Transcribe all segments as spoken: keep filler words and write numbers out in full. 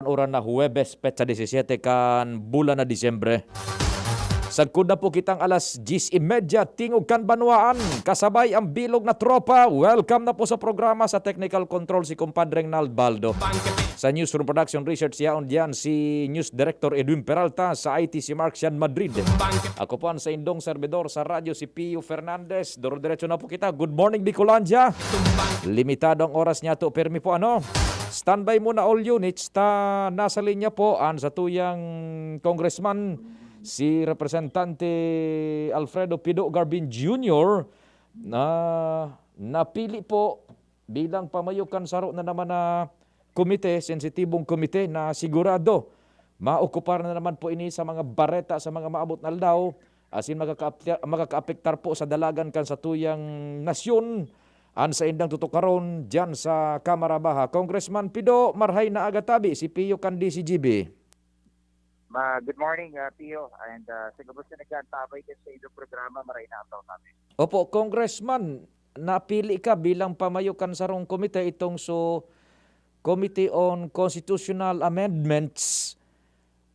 Oras na Huwebes, petsa disisiete kan bulan na Disyembre. Sagkod na po kitang alas diyes y media, Tingog kan Banwaan, kasabay ang bilog na tropa. Welcome na po sa programa. Sa technical control, si Compadre Nald Baldo. Sa Newsroom Production Research, yaon diyan si News Director Edwin Peralta. Sa I T, si Mark Sian Madrid. Ako po ang saindong servidor sa radyo, si Pio Fernandez. Duro-diretso na po kita. Good morning, Bicolandia. Limitado ang oras niya to. Permi po, ano? Standby muna all units. Ta, nasa linya po ang satuyang congressman, si Representante Alfredo Pido Garbin Junior, na napili po bilang pamayo kan saro na naman na komite, sensitibong komite na sigurado maokupar na naman po ini sa mga bareta sa mga maabot na aldaw, asin makakaapta-, makakaapektar po sa dalagan kan satuyang nasyon an saindang tutukaron diyan sa Kamara Baha. Congressman Pido, marhay na aga tabi, si Pio kan D C G B. Ma-, good morning, ah, Pio, and, ah, sa gabos na nag-aantabay din sa inyong programa, maray na adlaw natin. Opo, Congressman, napili ka bilang pamayo kan sarong komite, itong so Committee on Constitutional Amendments.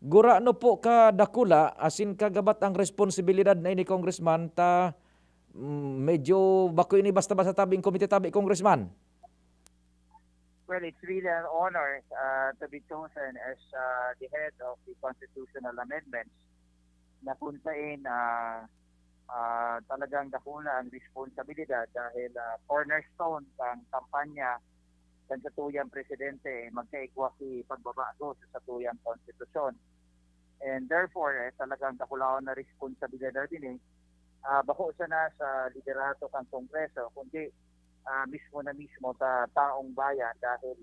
Gurano po kadakula asin kagabat ang responsibilidad na ini, Congressman, ta, mm, medyo bako ini basta-basta tabing komite tabi, Congressman? Well, it's really an honor, uh, to be chosen as, uh, the head of the constitutional amendments na kung saan, uh, uh, talagang dakula ang responsibilidad dahil, uh, cornerstone ang kampanya kan satuyang presidente, eh, magkaigwa ki pagbabago sa satuyang konstitusyon. And therefore, eh, talagang dakulaon na responsibilidad ini, ah, bako sana sa liderato kan Kongreso, kundi, ah, mismo na mismo sa taong bayan, dahil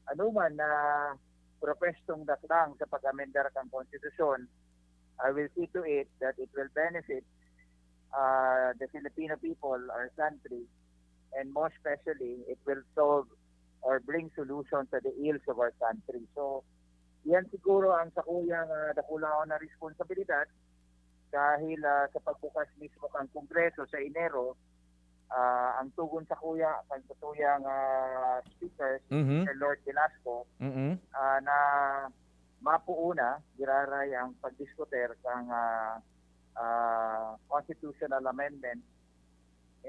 anuman na propestong daklang sa pag-amendar kan konstitusyon, I will see to it that it will benefit, ah, the Filipino people, our country, and more especially, it will solve or bring solution sa the ills of our country. So, yan siguro ang sakuyang, ah, dakulaon na responsibilidad dahil, ah, sa pagbukas mismo kan Kongreso sa Enero, ah, ang tugon sakuya kan satuyang, ah, speaker, si Mhm. Mister Lord Velasco, Mm. ah, na mapuuna, giraray ang pagdiskutir kan, ah, ah, constitutional amendment.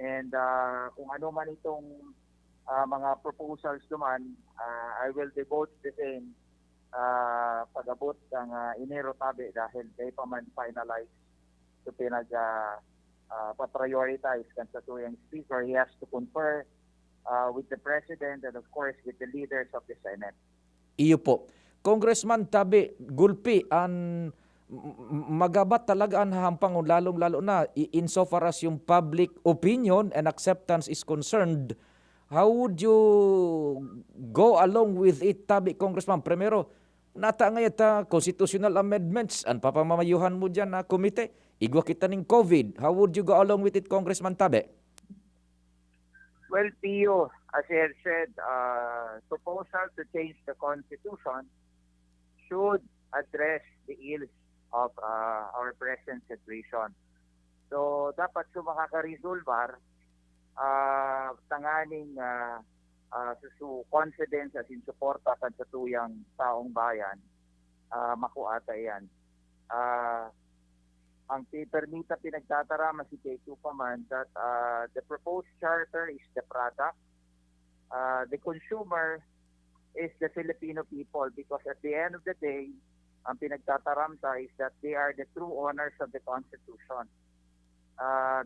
And, ah, kung ano man itong, ah, mga proposals duman, ah, I will devote the same, ah, pag-abot kan, ah, Enero tabi dahil dai pa man finalize to pinag, ah, ah, pa-prioritize kan satuyang speaker. He has to confer, ah, with the president and of course with the leaders of the Senate. Iyo po. Congressman, tabi, gulpi an m-, m-, magabat talaga an hahampang, lalong-lalo na i-, insofar as yung public opinion and acceptance is concerned. How would you go along with it, tabi, Congressman? Primero, nata ngaya ta constitutional amendments, an papamamayuhan mo diyan na komite, igwa kita ning COVID. How would you go along with it, Congressman Tabe? Well, Pio, as I have said, uh, proposal to change the constitution should address the ills of, uh, our present situation. So, dapat sa makakaresolbar, ah, tanganing, ah, ah, su-, su-, confidence as in suporta kan satuyang taong bayan, ah, makua ta iyan. Ah, ang pi-, permi ta pinagtataram, si J two pa man, that, ah, the proposed charter is the product. Ah, the consumer is the Filipino people, because at the end of the day, ang pinagtataram ta is that they are the true owners of the Constitution. Ah,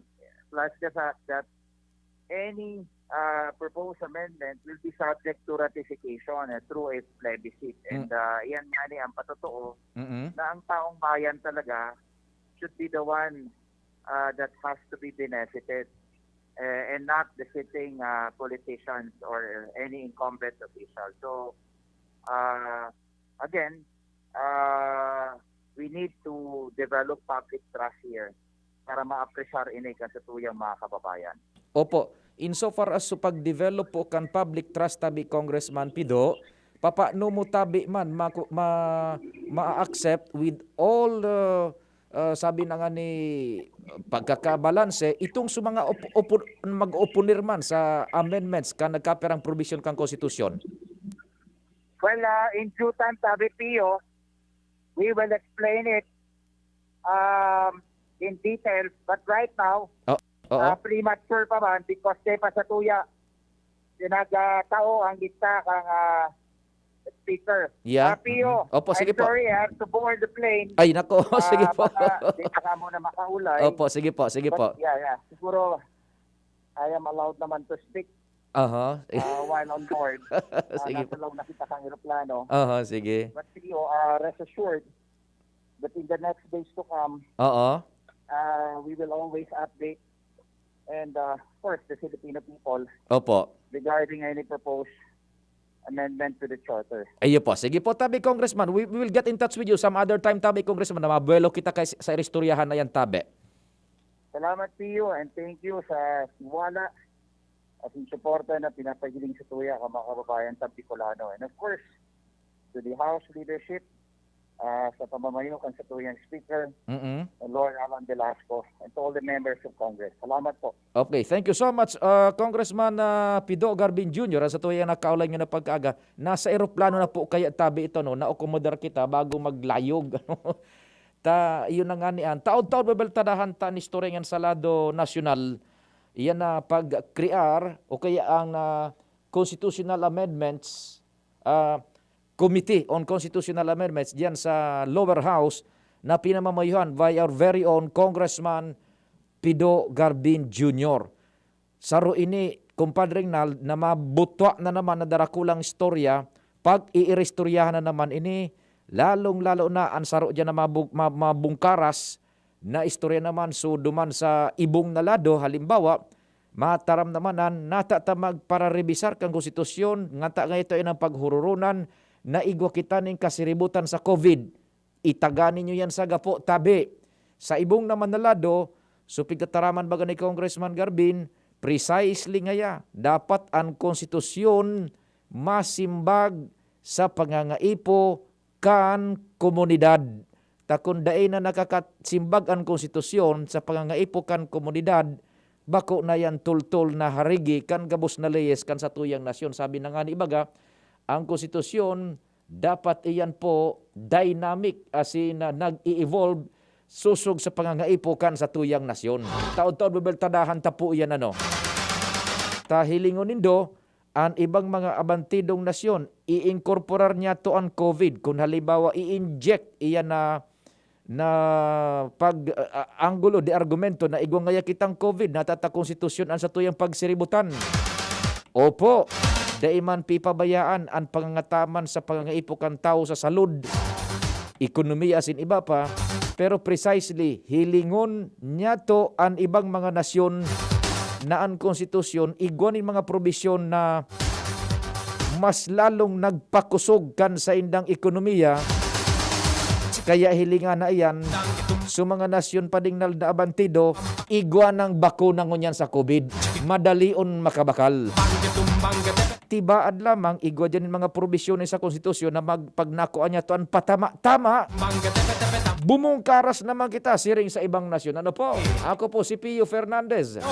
plus the fact that any, ah, proposed amendment will be subject to ratification, eh, through a plebiscite. And, Mm. ah, iyan nga ni ang patotoo Mm-mm. na ang taong bayan talaga should be the one, ah, that has to be benefited, eh, and not the sitting, ah, politicians or any incumbent official. So, ah, again, ah, we need to develop public trust here para maapresyar ini kan satuyang mga kababayan. Opo. Insofar as sa pag-develop po kan public trust tabi, Congressman Pido, papaano mo tabi man maku-, ma-, ma-accept with all, uh, uh, sabi na nga ni, pagkakabalanse, itong sa mga op-, opo-, mag-oponer man sa amendments kan nagkapirang provision kan konstitusyon? Well, uh, in due time, sabi Pio, we will explain it um, in detail. But right now, Oo. uh, premature pa man because di pa sa tuya, pinagtao ang lista kang uh, speaker. Yeah. Uh, Pio, Mm-hmm. Opo, sige I'm po. Sorry, I have to board the plane. Ay, nako. Sige Ah, po. Baka di pa ka muna makaulay. Opo, sige po, sige But, po. Yeah, yeah. Siguro, I am allowed naman to speak Aha. uh, while on board. Uh, Sige nasa po. loob na kita kang eroplano. Aha, sige. But Pio, uh, rest assured that in the next days to come, Oo. uh, we will always update and uh, of course the Filipino people Opo. regarding any proposed amendment to the charter. Ayun po. Sige po, tabi Congressman. We, we will get in touch with you some other time, tabi Congressman, na mabuelo kita kay sa iristoryahan na yan, tabi. Salamat Pio and thank you sa tiwala at yung suporta na pinapahiling sa tuya ka mga kababayan sa Bicolano. And of course, to the House leadership, uh, sa pamamayo kan sa tuyang speaker, Mm-mm. Lord Alan Velasco, and to all the members of Congress. Salamat po. Okay, thank you so much, uh, Congressman uh, Pido Garbin Junior, ang sa tuyang nakaulay nga na pagkaaga. Nasa eroplano na po kaya tabi ito, no? Naakomodar kita bago maglayog. Ano? Ta, iyon na nga ni an. Taod-taod babeltadahan ta an istorya ngan sa lado nasyonal. Iyan na pag-crear o kaya ang uh, constitutional amendments, uh, Committee on Constitutional Amendments diyan sa lower house na pinamamayuhan by our very own Congressman Pido Garbin Junior. Saro ini, Compadre Rinald, na mabutwa na naman na darakulang istorya, pag-iiristoryahan na naman ini, lalong-lalo na ang saro dyan na mabug- ma- mabungkaras na istorya naman. So, duman sa ibong na lado, halimbawa, mataram naman an nata ta magpararebisar kan konstitusyon, ngata nga ito ay nang paghururunan na igwa kita nin kasiributan sa COVID. Itaga ninyo yan sa gapo, tabi. Sa ibong naman na lado, so pigtataraman baga ni Congressman Garbin, precisely ngaya, dapat an konstitusyon masimbag sa pangangaipo kan komunidad. Ta kun dai na nakakasimbag an konstitusyon sa pangangaipo kan komunidad, bako na yan tultol na harigi kan gabos na leyes kan satuyang nasyon. Sabi na nga ni ibaga, ang konstitusyon dapat iyan po dynamic, asin na nag-i-evolve sosog sa pangangaipo kan satuyang nasyon. Taod-taod bebeltadahan ta po iyan, ano. Ta hilingon nindo, an ibang mga abantidong nasyon, iinkorporar niya to an COVID. Kun halimbawa, i-inject iyan na, na pag, ah, anggulo de argumento na igwa ngaya kitang COVID, nata ta konstitusyon an satuyang pagsiributan. Opo, dai man pipabayaan an pangangataman sa pangangaipo kan tawo sa salud, ekonomiya asin iba pa, pero precisely hilingon niyato an ibang mga nasyon na an konstitusyon igwa nin mga probisyon na mas lalong nagpakusog kan saindang ekonomiya, kaya hilingan na iyan, so mga nasyon padingnal na abantido, igwa nang bakuna ngunyan sa COVID, madalion makabakal. Tibaad lamang, igwa dyan nin mga probisyones sa konstitusyon na mag, pag nakuha niya to an patama-tama, bumungkaras naman kita siring sa ibang nasyon. Ano po? Ako po si Pio Fernandez.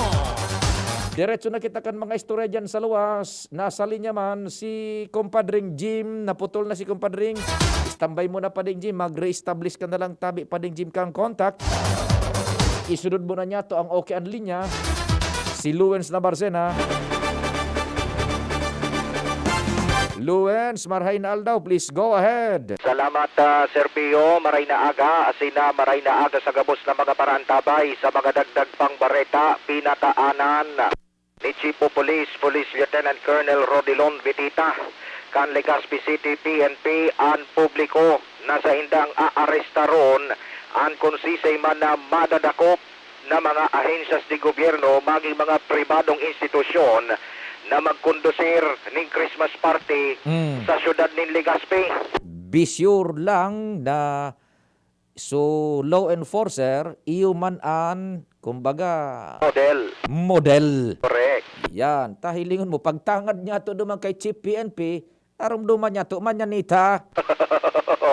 Diretso na kita kan mga istorya dyan sa luwas. Nasa linya man si Compadring Jim. Naputol na si Compadring. Standby muna, Pading Jim. Mag-reestablish ka na lang, tabi, Pading Jim, kang contact. Isunod mo na niya to ang okay an linya. Si Luens Nabarcena. Luens, marhay na aldaw, please go ahead. Salamat, ah, Sir Pio. Maray na aga, asin na maray na aga sa gabos na mga paraantabay sa mga dagdag pang bareta, pinataanan ni Chief of Police, Police Lieutenant Colonel Rodilon Vitita, kan Legazpi City P N P, an publiko na saindang aarestaron an kun sisay man na madadakop na mga ahensyas de gobyerno, maging mga pribadong institusyon na magkondusir ning Christmas party Mm. sa siyudad nin Legazpi. Be sure lang na so law enforcer, iyo man an, kumbaga, Model. model. Correct. Yan, ta hilingon mo, pagtangad niya to duman kay Chief P N P, narumduman niya to, manyanita.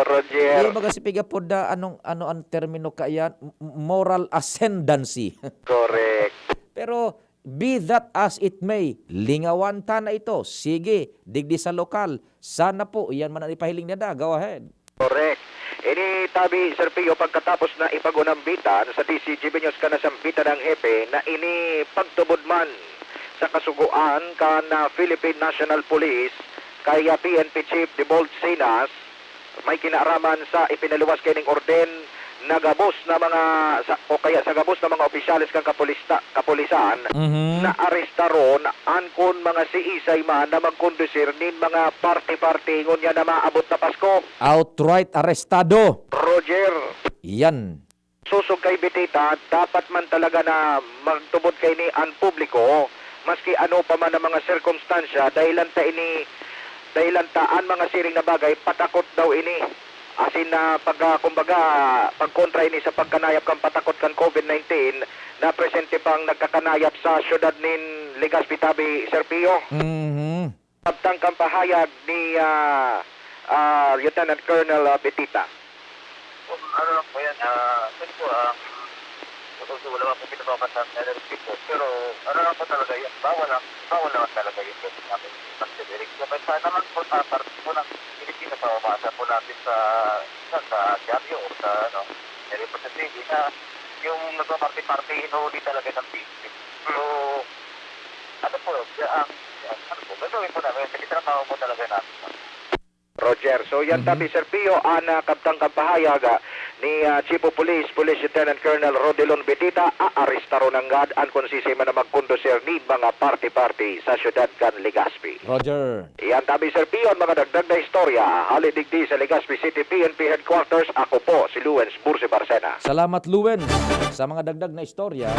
Roger. Yung baga si Piga Poda, anong, ano ang termino kaya? M- moral ascendancy. Correct. Pero Be that as it may, lingawan ta na ito. Sige, digdi sa lokal. Sana po, iyan man ang ipahiling ninda. Go ahead. Correct. Ini tabi, Sir Pio, pagkatapos na ipag-unambitan sa D C G B News kan nasambitan ng hepe na ini pagtubod man sa kasugoan kan ah, Philippine National Police kay ah, P N P Chief Dibold Sinas, may kinaaraman sa ipinaluwas kaining orden na gabos na mga sa, o kaya sa gabos na mga opisyales kan kapulista, kapulisan Mhm. na arestaron an kun mga siisay man na magkondusir nin mga party-party ngunyan na maabot na Pasko. Outright arestado. Roger, Yan. susog kay Betita, dapat man talaga na magtubod kaini an publiko, maski ano pa man ang mga sirkumstansya, dahilan ta ini, dahilan ta an mga siring na bagay, patakot daw ini. Asin na pag, ah, kumbaga, pagkontra ini sa pagkanayap kan patakot kan COVID nineteen na presente pang nagkakanayap sa siyudad nin Legazpi tabi, Sir Pio. Mhm. Kabtang kan pahayag ni ah, ah, Lieutenant Colonel ah, Betita. Kung ano lang po yan, ah, kasi po, ah, although wala pa po pinapapasa ang L R P po, pero ano lang po talaga yan, bawal lang, bawal naman talaga yung gawin namin. Kasi direct po, kahit saan naman po, sa parte po ng Pilipinas, mababasa po natin sa, sa, sa dyaryo o sa, ano, may representative na yung nagpa-party-party, hinuhuli talaga ng P N P. So, ano po, ang, ang, ano po, gagawin po namin, kasi trabaho po talaga namin. Roger. So yan Mhm. tabi, Sir Pio, an ah, kabtang kan pahayag ah, ni ah, Chief of Police, Police Lieutenant Colonel Rodelon Betita, aarestaron nanggad an kun siisay man na magkondusir nin mga party-party sa siyudad kan Legazpi. Roger. Yan tabi, Sir Pio, an mga dagdag na istorya. Hali digdi sa Legazpi City P N P Headquarters, ako po si Luens Bursi Barcena. Salamat, Luens, sa mga dagdag na istorya.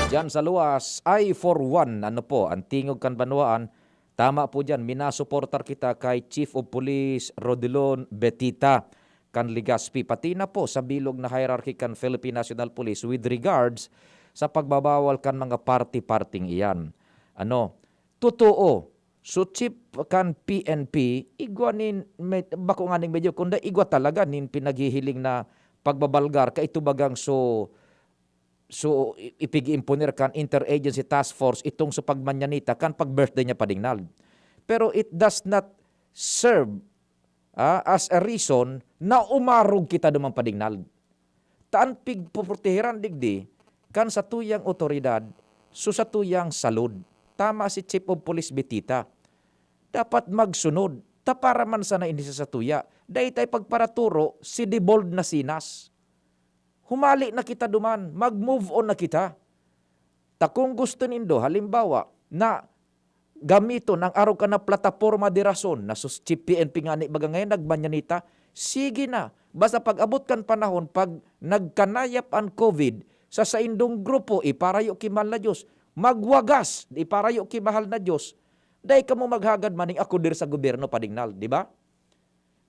Diyan sa luwas, I for one, ano po, ang tingog kan banwaan, tama po diyan, minasuportar kita kay Chief of Police Rodelon Betita kan Legazpi, pati na po sa bilog na hierarchy kan Philippine National Police with regards sa pagbabawal kan mga party-parting iyan. Ano, totoo, so chief kan P N P, igwa nin, med-, bako nganing medyo, kundi igwa talaga nin pinaghihiling na pagbabalgar, kaito bagang so, so i-, ipig-imponer kan interagency task force itong sa pagmanyanita kan pag-birthday niya, Padingnal. Pero it does not serve, ah, as a reason na umarog kita duman, Padingnal. Ta an pigpoproteheran digdi kan satuyang awtoridad, so satuyang salud. Tama si Chief of Police Betita. Dapat magsunod. Ta para man sana ini sa satuya. Dai ta ipagparaturo si Dibold na Sinas. Humali na kita duman, mag-move on na kita. Ta kung gusto nindo, halimbawa, na gamiton ang arog ka na plataporma de rason na sus-, si P N P ngani baga ngayon nagmanyanita, sige na. Basta pag-abot kan panahon, pag nagkanayap an COVID sa saindong grupo, iparayo ki mahal na Diyos, magwagas, iparayo ki mahal na Diyos, dai kamo maghagad maning akodir sa gobyerno, Padingnal, di ba?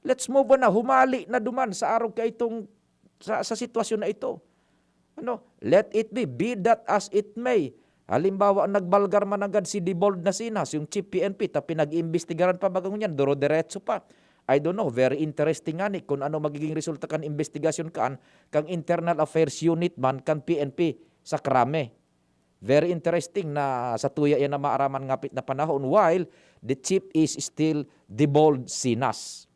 Let's move on na. Humali na duman sa arog kaitong, sa, sa sitwasyon na ito. Ano? Let it be. Be that as it may. Halimbawa, nagbalgar man nanggad si Dibold na Sinas, yung chief P N P, ta pinag-iimbestigaran pa baga ngunyan, duro-diretso pa. I don't know, very interesting ngani kung ano magiging resulta kan imbestigasyon kan, kan Internal Affairs Unit man kan P N P sa krame. Very interesting na satuya yan na maaraman ngapit na panahon, while the chief is still Dibold Sinas.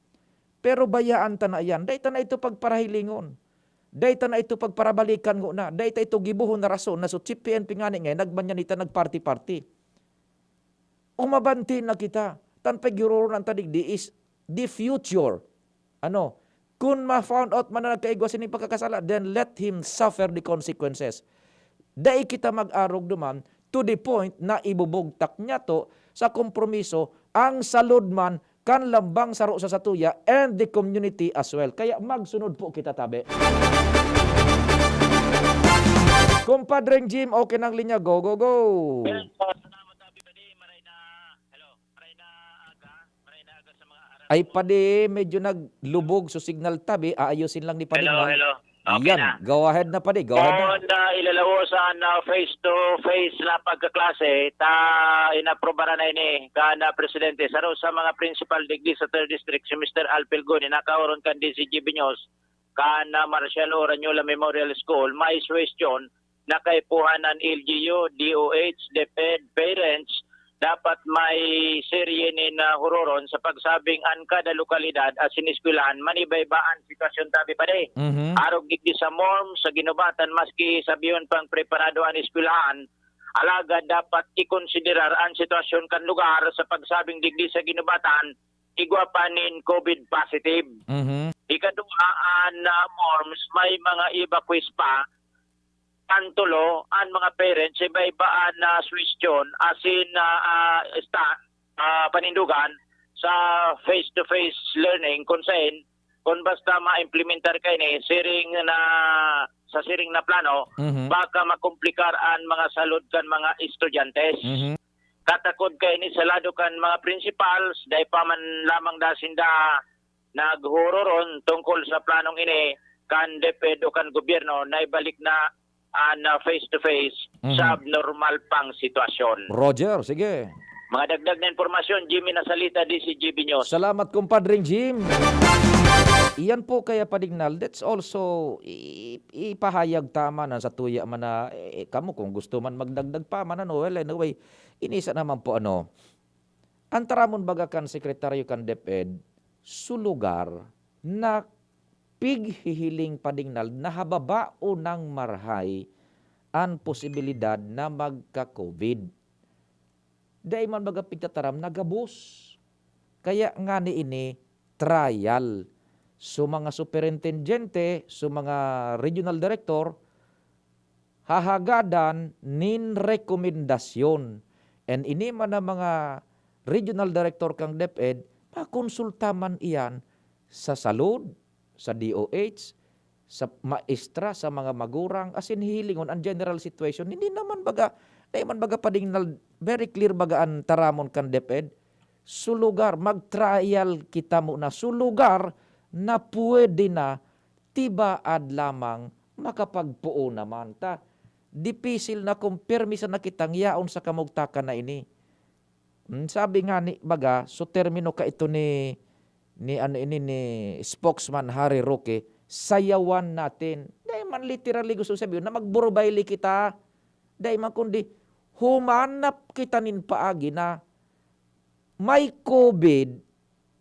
Pero bayaan ta na iyan. Dai ta na ito pagparahilingon. Dai ta na ito pagparabalikan ngona. Dai ta ito gibohon na rason na so chief P N P ngani ngayon nagmanyanita, nagparty-party. Umabanti na kita. Ta an pagiroronan ta digdi is the future. Ano? Kun ma-found out man na nagkaigwa sining pagkakasala, then let him suffer the consequences. Dai kita mag-arog duman to the point na ibubugtak niyato sa kompromiso ang salud man kan lambang saro sa satuya and the community as well. Kaya magsunod po kita, tabi. Kumpadreng Jim, okay nang linya. Go, go, go. Yes, uh, salamat, Abi Padi. Maray na, hello. Maray na aga. Maray na aga sa mga harap Ay, ko. Padi, medyo naglubog so signal, tabi. Aayusin lang ni Padi, Hello, no? hello. Okay Yan. na. Go ahead na, Padi. Go ahead na. Kung na ilalaos ang ah, face-to-face na pagkaklase, ta inaprobaran na ini kan ah, presidente. Saro sa mga principal digdi sa third District, si Mister Al Pilgoni, nakaoron kan D C G B News, kan ah, Marcial Oranyola Memorial School, may suwestyon na kaipuhan an L G U, D O H, DepEd, parents, dapat may serye nin, ah, huroron sa pagsabing an kada lokalidad asin eskwelahan manibayba an sitwasyon tabi padi. Mhm. Arog digdi sa MORMS, sa Guinobatan, maski sabihon pang preparado an eskwelahan, alagad dapat ikonsiderar an sitwasyon kan lugar sa pagsabing digdi sa Guinobatan, igwa pa nin COVID positive. Mhm. Ikaduha, an, ah, MORMS may mga evacuees pa, an tulo, an mga parents, iba-iba an, ah, suwestyon, asin, ah, ah, sta-, ah, panindogan sa face-to-face learning, kun saen, kun basta maimplementar kaini, siring na, sa siring na plano, Mhm. baka makomplikar an mga salud kan mga estudyante. Mhm. Katakod kaini sa lado kan mga principals, dai pa man lamang da sinda naghuroron tungkol sa planong ini kan DepEd o kan gobyerno na ibalik na an, ah, face-to-face Mhm. sa abnormal pang sitwasyon. Roger, sige. Mga dagdag na impormasyon, Jimmy Nasalita, D C G B News. Salamat, kumpadring Jim. Iyan po kaya, Pading Nal, let's also i-, ipahayag ta man an satuya man na, eh, kamo kung gusto man magdagdag pa man, ano, well, anyway, inisa naman po, ano, an taramon baga kan sekretaryo kan DepEd, su lugar na pighihiling, Pading Nal, na hababaon nang marahay an posibilidad na magka-COVID. Dai man baga pigtataram na gabos. Kaya ngani ini trial. So, mga superintendente, so, mga regional director, hahagadan nin rekomendasyon. And ini man na mga regional director kan DepEd, makonsulta man iyan sa salud, sa D O H, sa maestra, sa mga magurang, asin hihilingon an general situation. Hindi naman baga, dai man baga, Pading Nal, very clear baga an taramon kan DepEd. Su lugar, mag-trial kita muna. Su lugar na pwede na, tibaad lamang makapagpoon naman ta. Dipisil na kung pirmi sana kitang yaon sa kamugtakan na ini. Hmm, sabi nga ni, baga, so termino ka ito ni, ni ano ini, ni spokesman Harry Roque, "Sayawan natin." Dai man literally gusto sabihin na magburubayli kita. Dai man kundi humanap kita nin paagi na may COVID,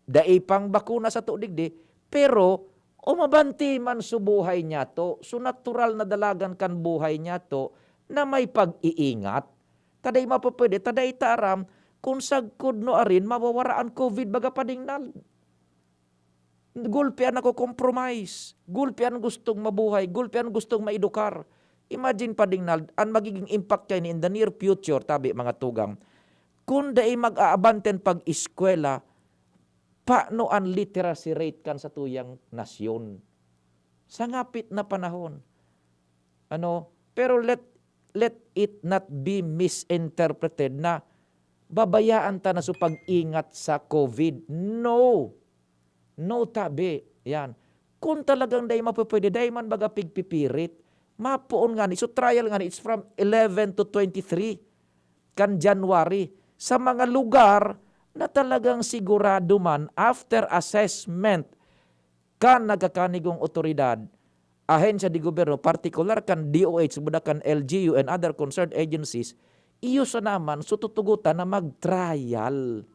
dai pang bakuna sato digdi, pero umabante man so buhay niyato, so natural na dalagan kan buhay niyato na may pag-iingat. Ta dai mapapwede, ta dai ta aram kun sagkod nuarin mawawara an COVID, baga, Pading Nal. Gulpi an nako-compromise, gulpi an gustong mabuhay, gulpi an gustong maedukar. Imagine, Pading Nal, an magiging impact kaini in the near future, tabi, mga tugang. Kun dai mag-aabante an pag-eskwela, paano an literacy rate kan satuyang nasyon sa ngapit na panahon? Ano, pero let, let it not be misinterpreted na babayaan ta na so pag-ingat sa COVID. No! No, tabi. Yan. Kung talagang dai mapupwede, dai man baga pigpipirit. Mapoon ngani. So, trial ngani, it's from eleven to twenty-three kan January. Sa mga lugar na talagang sigurado man, after assessment kan nagkakanigong otoridad, ahensya de gobyerno, partikular kan D O H, buda kan L G U and other concerned agencies, iyo sana man so tutugotan na mag-trial.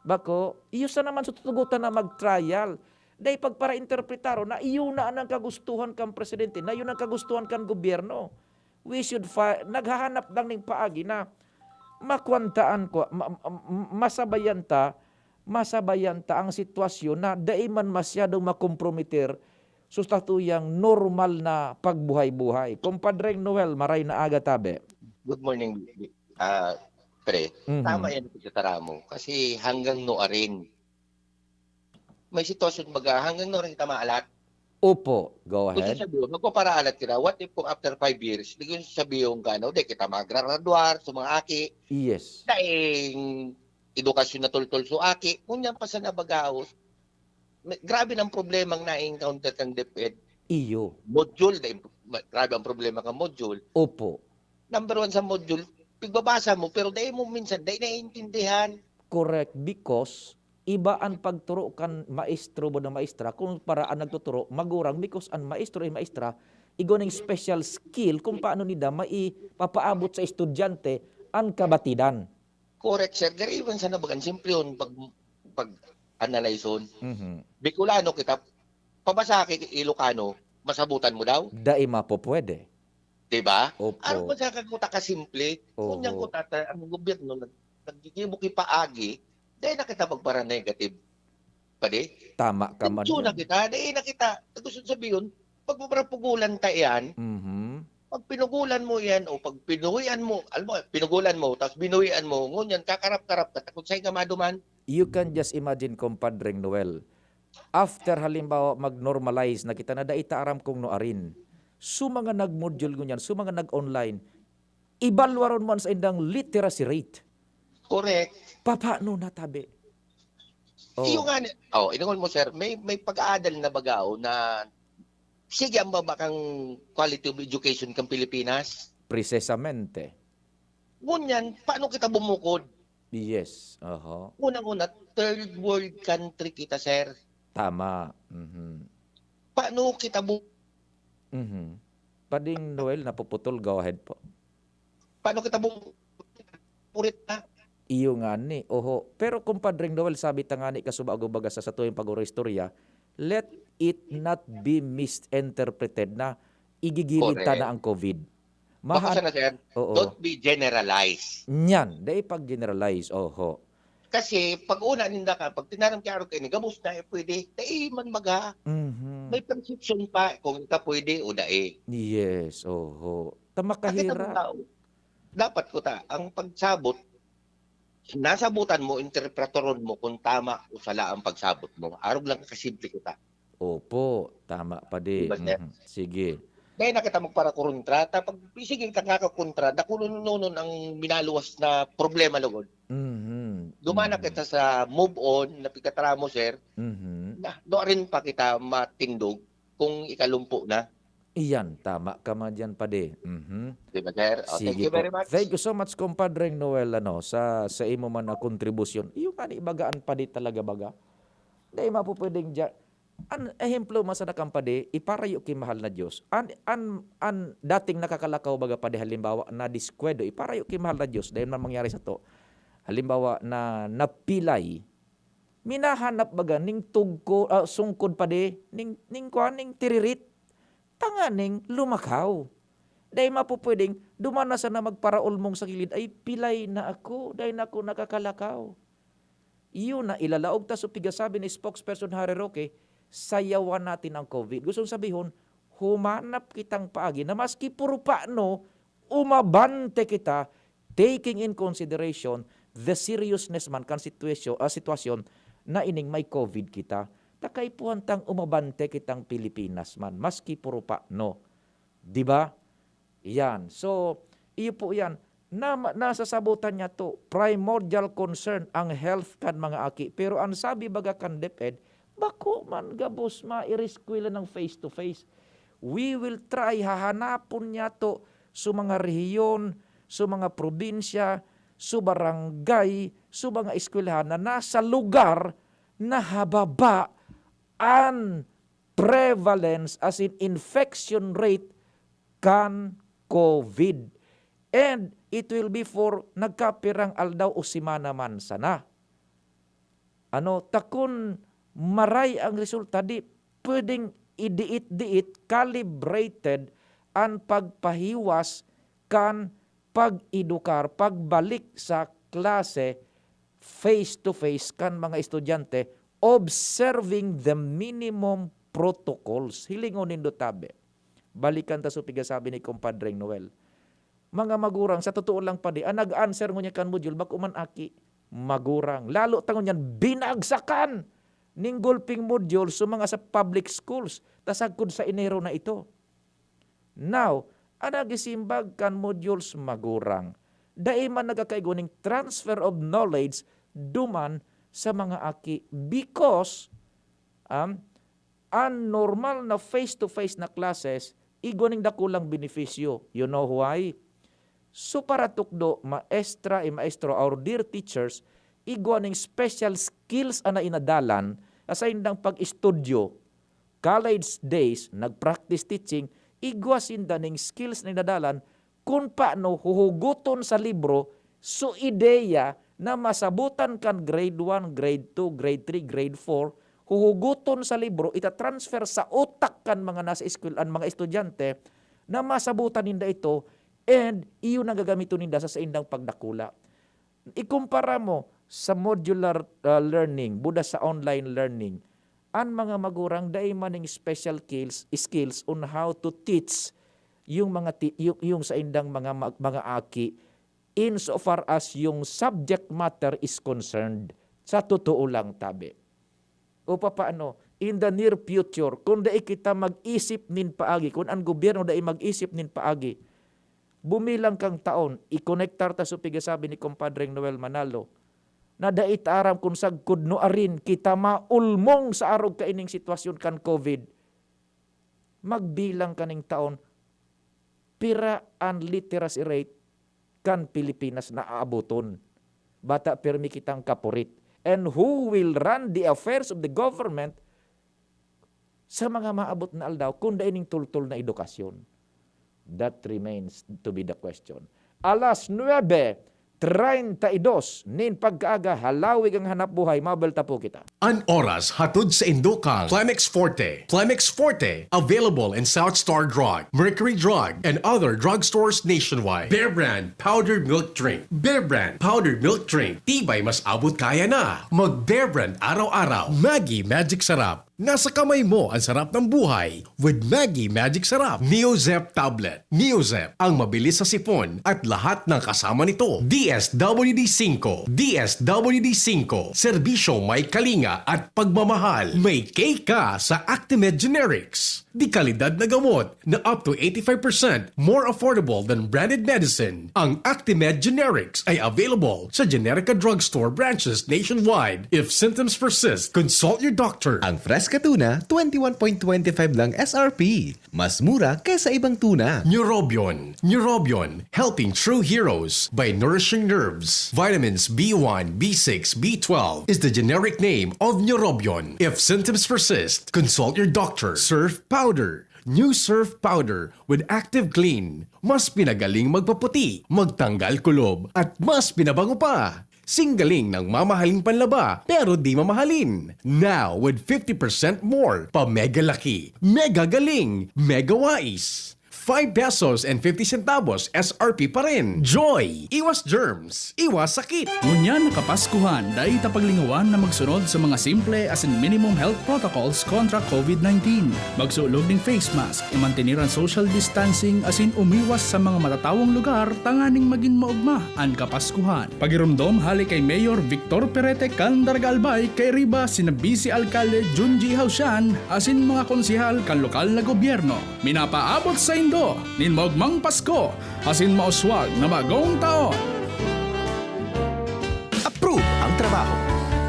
Bako, iyo sana man so tutugotan na mag-trial. Dai pagparainterpretaron na iyo na an kagustuhan kan presidente, na iyo na an kagustuhan kan gobyerno. We should fi-, naghahanap lang ning paagi na makuan ta an kwa-, ma-, ma-, masabayan ta, masabayan ta ang sitwasyon na dai man masyadong makomprometer sa satuyang normal na pagbuhay-buhay. Compadre Noel, maray na aga, tabi. Good morning, ah, pre. Mhm. Tama yan, pagkatara mo. Kasi hanggang nuarin, may sitwasyon baga, hanggang nuarin kita maalat. Opo, go Kung ahead. Sasabihin, magpaparaalat kita. What if kung after five years, di ko sasabihin ka, ano, di kita magragraduar sa mga aki. Yes. Daing edukasyon na tultol sa aki. Kung yan pa sa nabagaos, may, grabe ng problema ang na-encounter kang DepEd. Iyo. Module, daing, ma-, grabe ang problema kang module. Opo. Number one sa module, pigbabasa mo, pero dai mo minsan, dai naiintindihan. Correct, because iba an pagturo kan maestro, buda maestra, kumpara an nagtuturo, magurang, because an maestro and maestra, igwa ning special skill kung paano ninda maipapaabot sa estudyante an kabatidan. Correct, sir. There even sa nabagan, simple yun, pag, pag analyze yun. Mhm. Bicolano kita, pabasa ki Ilocano, masabutan mo daw? Dai mapopwede. Di ba? Opo. Ano ba sa kakuta ka simple? Oho. Kunyang kuta ta, ang gobyerno nag-, naggigibo ki paagi, dai na kita magpara-negative. Padi? Tama ka man Tensyon na yan. kita, dai na kita. Gusto sabihin, pagpapapugulan ta yan, Mhm. pag pinugulan mo yan o pag pinuwian mo, alam mo, pinugulan mo, tapos binuwian mo, ngunyan, kakarap-karap ka, takot sa'yo ka maduman. You can just imagine, Compadreng Noel, after, halimbawa, mag-normalize na kita na dai ta aram kung no arin. So, mga nag-module ngunyan, so, mga nag-online, ibalwaron man sa indang literacy rate. Correct. Papaano na tabi? Oh. Iyo nga ni, oh, ingon mo, sir, may, may pag-aadal na baga, oh, na sige ang baba kang quality of education kang Pilipinas. Precisamente. Ngunyan, paano kita bumukod? Yes, oho. Unang-una, third world country kita, sir. Tama. Mhm. Paano kita bu- Mhm. Pading Noel, napuputol. Go ahead po. Paano kita bu-, purit na? Iyo nga ni, oho. Pero, Compadreng Noel, sabi ta nga ni kasubago baga sa satuyang pag-istorya, let it not be misinterpreted na igigilid ta Correct. na ang COVID. Bako Mahan-, sana, sir, oo. Don't be generalize. Nyan, dai pag-generalize, oho. Kasi pag una ninda ka, pag tinaram ki arog kaini, gabos na, eh, pwede. Dai man baga. Mhm. May perception pa kung ika pwede o dai. Yes, oho. Ta Sakit ang makahira. tao. Dapat kuta, ang pagsabot, nasabutan mo, interpretoron mo kung tama o sala ang pagsabot mo. Arog lang kasimple kuta. Opo, tama, padi. Di ba, sir? Mhm. Sige. Dai na kita magparakontra, ta pag sige kita kakakontra, dakulonon ang minaluwas na problema lugod. Mhm. Duman na Mhm. kita sa move on, na pagkatramo, sir, Mhm. na doon rin pa kita matindog kung ikalumpo na. Iyan, tama ka man diyan, padi. Mhm. Di ba, sir? Oh, thank Sige you very po. much. Thank you so much, Compadreng Noel, ano, sa, sa imo man na kontribusyon. Iyo nga ni, bagaan padi talaga, baga. Dai mapupwedeng diya-, An ehemplo man sana kan padi, iparayo ki mahal na Dios. An, an, an dating nakakalakaw baga padi, halimbawa, nadiskwedto, iparayo ki mahal na Dios, dai man mangyari sato. Halimbawa, na napilay, minahanap baga ning tugko-, ah, sungkod padi, ning, ning kuwan, ning tiririt, tanganing lumakaw. Dai mapupwedeng duman na sana magparaulmong sa kilid, "Ay, pilay na ako, dai na ako nakakalakaw." Iyo na, ilalaog ta so pigasabi ni spokesperson Harry Roque, "Sayawan natin ang COVID." Gustong sabihon, humanap kitang paagi na maski puro pano, umabante kita, taking in consideration the seriousness man kan sitwasyo-, ah, sitwasyon na ining may COVID kita. Ta kaipuhan tang umabante kitang Pilipinas man, maski puro pano. Di ba? Iyan. So, iyo po iyan. Na, nasasabotan niya to, primordial concern ang health kan mga aki. Pero ang sabi baga kan DepEd, bako man gabos maireskwela ng face to face. We will try, hahanapon niya to sa mga rehiyon, sa mga probinsya, sa barangay, sa mga eskwelahan na nasa lugar na hababa an prevalence, as in infection rate, kan COVID. And it will be for nagkapirang aldaw o semana man sana. Ano, ta kun maray ang resulta, di pwedeng idiit-diit, calibrated an pagpahiwas kan pag-edukar, pagbalik sa klase face to face kan mga estudyante, observing the minimum protocols. Hilingon nindo tabi. Balikan ta so pigasabi ni Compadreng Noel. Mga magurang, sa totoo lang padi, ang nag-answer ngunyan kan module, bako man aki, magurang. Lalo ta ngunyan, binagsakan ning gulping module sa mga sa public schools, ta sagkod sa Enero na ito. Now, ang nagisimbag kan modules magurang, dai man nagkakaigo ning transfer of knowledge duman sa mga aki because, um, ang normal na face-to-face na classes, igwa ning dakulang benepisyo. You know why? So, paratukdo, maestra, eh, maestro, our dear teachers, igwa ning special skills ana inadalan sa indang pag-estudyo. College days, nag-practice teaching, igwa sinda ning skills na idadalan kun paano huhugoton sa libro so ideya na masabutan kan grade one, grade two, grade three, grade four, huhugoton sa libro, itatransfer sa utak kan mga nasa eskwel-, an mga estudyante na masabutan ninda ito, and iyon ang gagamiton ninda sa saindang pagdakula. Ikumpara mo sa modular, ah, learning, buda sa online learning, an mga magurang dai man ning special skills, skills on how to teach yung mga ti-, yung, yung saindang mga mag-, mga aki, insofar as yung subject matter is concerned. Sa totoo lang, tabi. O papaano, in the near future, kung dai kita mag-isip nin paagi, kung an gobyerno dai mag-isip nin paagi, bumilang kang taon, ikonektar ta sa pigasabi ni Compadreng Noel Manalo, na dai ta aram kun sagkod nuarin kita maulmong sa arog kaining sitwasyon kan COVID. Magbilang kaning taon, pira an literacy rate kan Pilipinas na aaboton? Bata pirmi kitang kapurit. And who will run the affairs of the government sa mga maabot na aldaw kun dai ning tultol na edukasyon? That remains to be the question. Alas nuebe treinta y dos nin pagkaaga, halawig ang hanap buhay, mabelta po kita. An oras hatod sa indokang Clemex Forte. Clemex Forte, available in South Star Drug, Mercury Drug, and other drugstores nationwide. Bear Brand Powdered Milk Drink. Bear Brand Powdered Milk Drink. Tibay mas abot kaya na. Mag Bear Brand araw-araw. Maggi Magic Sarap. Nasa kamay mo ang sarap ng buhay with Maggi Magic Sarap. Neozep Tablet. Neozep, ang mabilis sa sipon at lahat ng kasama nito. D S W D five. D S W D five. Serbisyo may kalinga at pagmamahal. May K ka sa Actimed Generics. De kalidad na gamot na up to eighty-five percent more affordable than branded medicine. Ang Actimed Generics ay available sa Generica Drugstore branches nationwide. If symptoms persist, consult your doctor. Ang Fresca Tuna, twenty-one point twenty-five lang S R P. Mas mura kaysa ibang tuna. Neurobion. Neurobion, helping true heroes by nourishing nerves. Vitamins B one, B six, B twelve is the generic name of Neurobion. If symptoms persist, consult your doctor. Surf Powder. New Surf Powder with Active Clean. Mas pinagaling magpaputi, magtanggal kulob, at mas pinabango pa. Singgaling ng mamahaling panlaba, pero di mamahalin. Now, with fifty percent more, pa mega laki, mega galing, mega wais. Five pesos and fifty centavos S R P pa rin. Joy! Iwas germs, iwas sakit! Ngunyan na Kapaskuhan, dai ta paglingawan na magsunod sa mga simple asin minimum health protocols kontra COVID nineteen. Magsulog ning face mask, imantener an social distancing asin umiwas sa mga matatawong lugar tanganing magin maogma an Kapaskuhan. Pagiromdom hale kay Mayor Victor Perete kan Daraga Albay, kairiba sina Vice Alkalde Junji Hausian asin mga konsehal kan lokal na gobyerno. Minapaabot saindo nin maogmang Pasko asin mauswag na bagong taon! Approve ang trabaho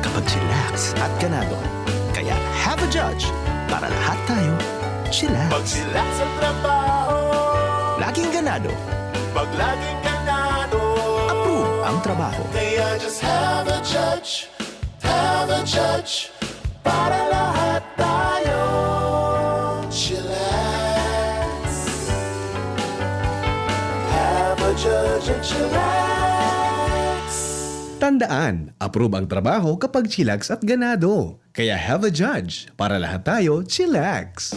kapag chillax at ganado. Kaya have a judge para lahat tayo chillax. Pag chillax ang trabaho, laging ganado. Pag laging ganado, approve ang trabaho. Kaya just have a judge, have a judge, para lahat tayo chillax. Have a judge and chillax. Tandaan, approve ang trabaho kapag chillax at ganado. Kaya have a judge, para lahat tayo chillax.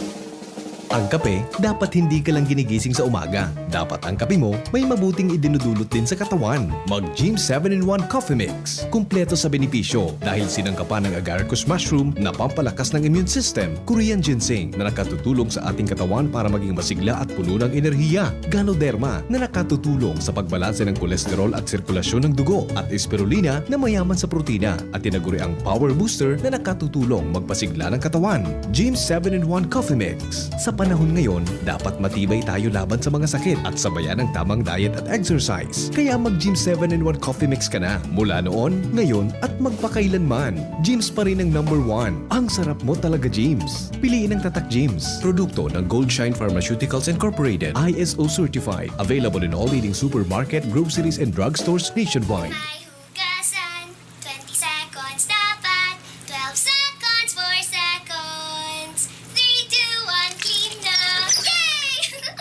Ang kape, dapat hindi ka lang ginigising sa umaga. Dapat ang kape mo may mabuting idinudulot din sa katawan. Mag Gym seven in one Coffee Mix. Kumpleto sa benepisyo dahil sinangkapan ng agaricus mushroom na pampalakas ng immune system, Korean ginseng na nakatutulong sa ating katawan para maging masigla at puno ng enerhiya, Ganoderma na nakatutulong sa pagbalanse ng kolesterol at sirkulasyon ng dugo, at Spirulina na mayaman sa protina at tinaguriang power booster na nakatutulong magpasigla ng katawan. Gym seven in one Coffee Mix. Sa panahon ngayon, dapat matibay tayo laban sa mga sakit at sabayan ang tamang diet at exercise. Kaya mag Gym seven in one Coffee Mix ka na. Mula noon, ngayon, at magpakailanman. Gyms pa rin ang number one. Ang sarap mo talaga, Gyms. Piliin ang Tatak Gyms. Produkto ng Gold Shine Pharmaceuticals Incorporated. I S O certified. Available in all leading supermarket, groceries, and drugstores nationwide. May hugasan, twenty seconds dapat, twelve seconds, four seconds, three, two, one, clean na! Yay!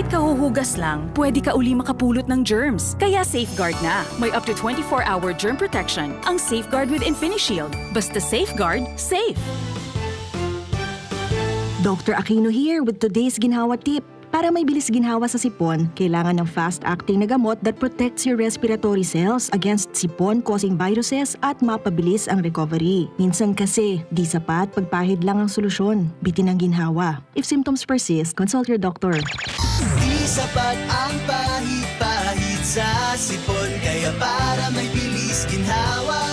Kahuhugas lang, pwede ka uli makapulot ng germs. Kaya Safeguard na. May up to twenty-four hour germ protection ang Safeguard with InfiniShield. Basta Safeguard, safe! Doctor Aquino here with today's ginhawa tip. Para may bilis ginhawa sa sipon, kailangan ng fast-acting na gamot that protects your respiratory cells against sipon-causing viruses at mapabilis ang recovery. Minsan kasi, di sapat pagpahid lang ang solusyon. Bitin ang ginhawa. If symptoms persist, consult your doctor. Di sapat ang pahid-pahid sa sipon. Kaya para may bilis ginhawa,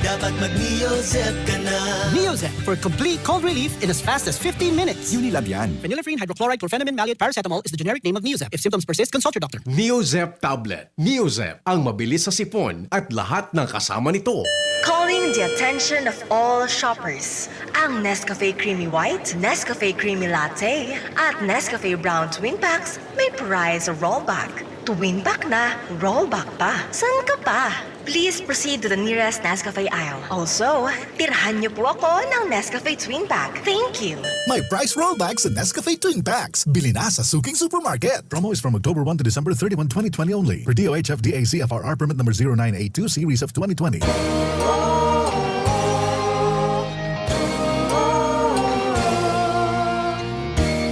dapat mag-Neozep ka na. Neozep for complete cold relief in as fast as fifteen minutes. Unilabian. Phenylephrine, hydrochloride, chlorphenamine maleate, paracetamol is the generic name of Neozep. If symptoms persist, consult your doctor. Neozep tablet. Neozep, ang mabilis sa sipon at lahat ng kasama nito. Calling the attention of all shoppers. Ang Nescafe Creamy White, Nescafe Creamy Latte, at Nescafe Brown Twin Packs may prize rollback. Twin pack na, rollback pa. San ka pa? Please proceed to the nearest Nescafe aisle. Also, tirhan niyo po ako ng Nescafe Twin Pack. Thank you! May price rollback sa Nescafe Twin Packs. Bili na sa suking supermarket. Promo is from October one to December thirty-one, twenty twenty only. Per D O H F D A C F R R permit number zero nine eight two series of twenty twenty.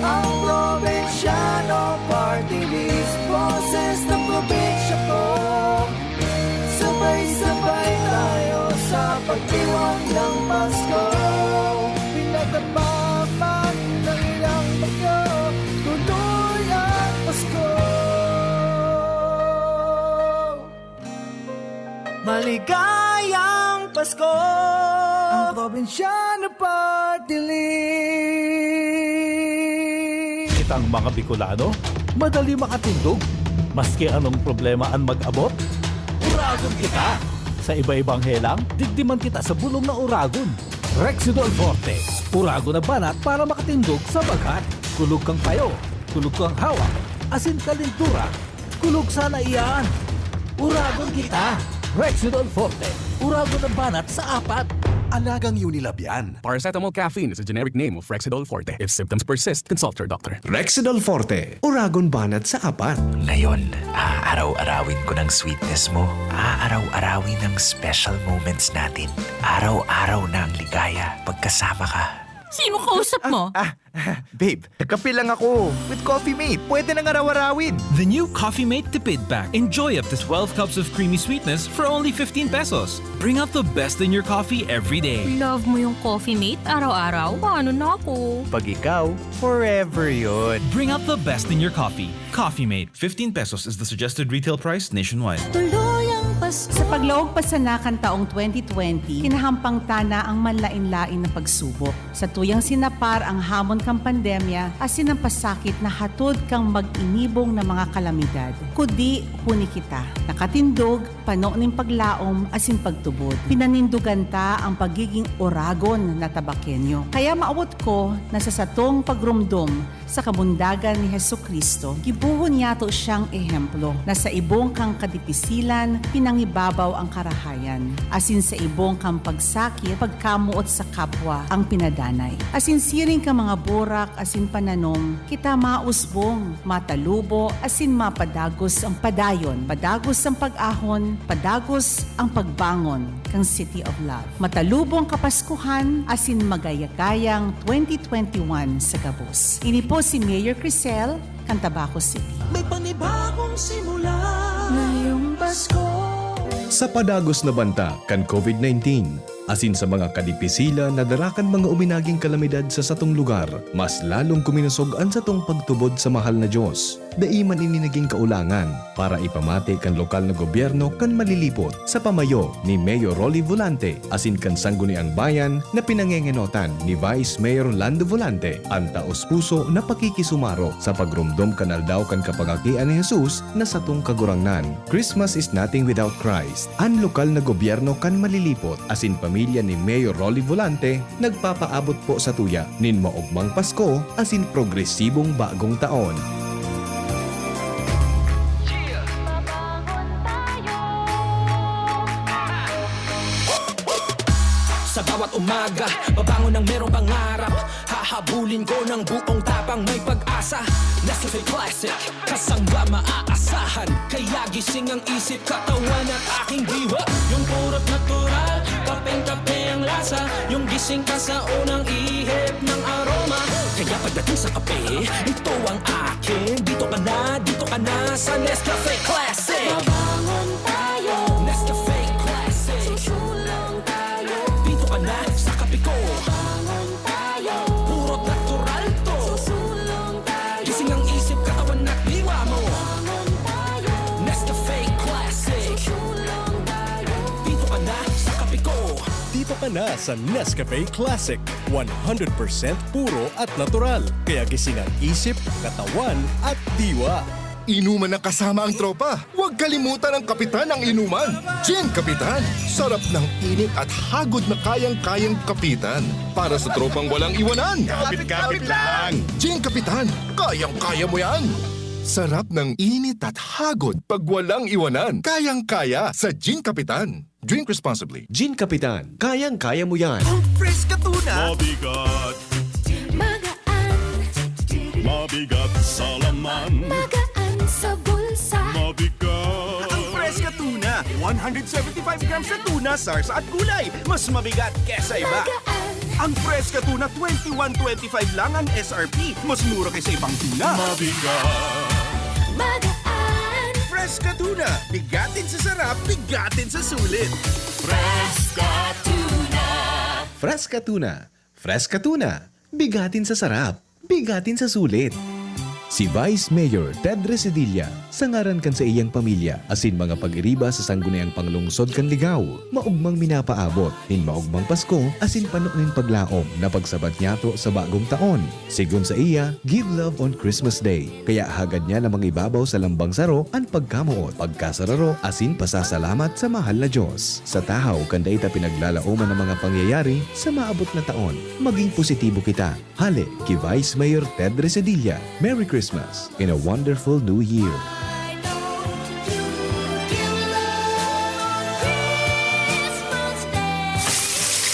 Ang Probinsyano Party List, boses ng probinsya ko. Sabay-sabay tayo sa pagdiwang ng Pasko. Pinatapapan ng ilang bagyo, tuloy ang Pasko. Maligayang Pasko! Ang Probinsyano Party List! Kitang mga Bicolano, madali makatindog. Maski anong problema an mag-abot, uragon kita! Sa iba-ibang helang, digdi man kita sa bulong na uragon. Rexidol Forte, uragon na banat para makatindog sa baghat. Kulog kang payo, kulog kang hawak, asin kalintura. Kulog sana iyan! Uragon kita! Rexidol Forte, uragon na banat sa apat. Alagang Unilabian. Paracetamol caffeine is a generic name of Rexidol Forte. If symptoms persist, consult your doctor. Rexidol Forte, uragon banat sa apat. Ngayon, aaraw-arawin ko ng sweetness mo. Aaraw-arawin ang special moments natin. Araw-araw na ang ligaya pagkasama ka. Sino kausap mo? Ah, babe, nagkape lang ako. With Coffee Mate, pwede nang araw-arawin. The new Coffee Mate Tipid Pack. Enjoy up to twelve cups of creamy sweetness for only fifteen pesos. Bring out the best in your coffee every day. Love mo yung Coffee Mate? Araw-araw? Paano na ako? Pag ikaw, forever yun. Bring out the best in your coffee. Coffee Mate. Fifteen pesos is the suggested retail price nationwide. Tuloy ang Pasko. Sa paglaog pa sana kan taong twenty twenty, kinahampang ta na ang manlain-lain na pagsubok. Satuyang sinapar ang hamon kan pandemya asin an pasakit na hatod kan mag-inibong na mga kalamidad. Kundi, huni kita, nakatindog, pano nin paglaom asin pagtubod. Pinanindogan ta ang pagiging oragon na Tabaqueño. Kaya maawot ko na sa satong pagromdom sa kabundagan ni Jesu-Cristo, gibohon niyato siyang ehemplo na sa ibong kan kadipisilan pinangibabaw ang karahayan, asin sa ibong kan pagsakit, pagkamoot sa kapwa ang pinadanay. Asin siring kan mga burak asin pananom, kita mausbong, matalubo, asin mapadagos ang padayon, padagos ang pag-ahon, padagos ang pagbangon kan City of Love. Matalubong Kapaskuhan asin magayagayang twenty twenty-one sa gabos. Ini po si Mayor Crisel kan Tabaco City. May panibagong simula ngayong Pasko. Sa padagos na banta kan COVID nineteen, asin sa mga kadipisilan na dara kan mga uminaging kalamidad sa satong lugar, mas lalong kuminosog an satong pagtubod sa mahal na Dios. Dai man ini nagin kaulangan para ipamati kan lokal na gobyerno kan malilipot. Sa pamayo ni Mayor Rolly Volante asin kan Sangguniang Bayan na pinangengenotan ni Vice Mayor Lando Volante, an taos-puso na pakikisumaro sa pagromdom kan Aldaw kan Kapangakian ni Jesus na satong Kagurangnan. Christmas is nothing without Christ. An lokal na gobyerno kan malilipot asin pamilya ni Mayor Rolly Volante nagpapaabot po satuya nin maogmang Pasko asin progresibong bagong taon. Sa bawat umaga, babangon ng merong pangarap. Hahabulin ko ng buong tapang, may pag-asa. Nescafe Classic, kasangga maaasahan. Kaya gising ang isip, katawan at aking diwa. Yung purot natural, kapeng-kape ang lasa. Yung gising ka sa unang ihip ng aroma. Kaya pagdating sa kape, ito ang akin. Dito ka na, dito ka na sa Nescafe Classic. Babangon tayo. Nescafe Classic. Susulong tayo. Dito ka na sa kape ko. Babangon tayo. Puro natural to. Susulong tayo. Gising ang isip, katawan at diwa mo. Babangon tayo. Nescafe Classic. Susulong tayo. Dito ka na sa kape ko. Dito ka na sa Nescafe Classic. One hundred percent puro at natural. Kaya gising ang isip, katawan at diwa. Inuman na kasama ang tropa. Huwag kalimutan ang kapitan ng inuman. Gin Kapitan. Sarap ng init at hagod na kayang-kayang kapitan. Para sa tropang walang iwanan. Kapit-kapit lang. Gin Kapitan. Kayang-kaya mo yan. Sarap ng init at hagod pag walang iwanan. Kayang-kaya sa Gin Kapitan. Drink responsibly. Gin Kapitan. Kayang-kaya mo yan. Ang fresh ka tuna. Mabigat. Magaan. Mabigat sa laman. Magaan sa bulsa. Mabigat. Ang fresh ka tuna. One hundred seventy-five grams na tuna, sarsa at gulay. Mas mabigat kesa iba. Magaan. Ang fresh ka tuna, twenty-one twenty-five lang ang S R P. Mas mura kaysa ibang tuna. Mabigat. Magaan. Fresh ka tuna. Bigatin sa sarap, bigatin sa sulit. Fresh ka tuna. Fresh ka tuna. Fresh ka tuna. Bigatin sa sarap. Bigatin sa sulit. Si Vice Mayor Ted Resedilla, sa ngaran kan saiyang pamilya, asin mga pag-iriba sa Sangguniang Panglungsod kan Ligao, maogmang minapaabot nin maogmang Pasko asin pano nin paglaom na pagsabad niyato sa bagong taon. Sigon saiya, give love on Christmas Day. Kaya hagad niya na mangibabaw sa lambang saro an pagkamoot, pagkasararo asin pasasalamat sa mahal na Dios. Sa tahaw kan dai ta pinaglalaoman an mga pangyayari sa maabot na taon, magin positibo kita. Hale ki Vice Mayor Ted Resedilla, Merry Christmas and a wonderful New Year!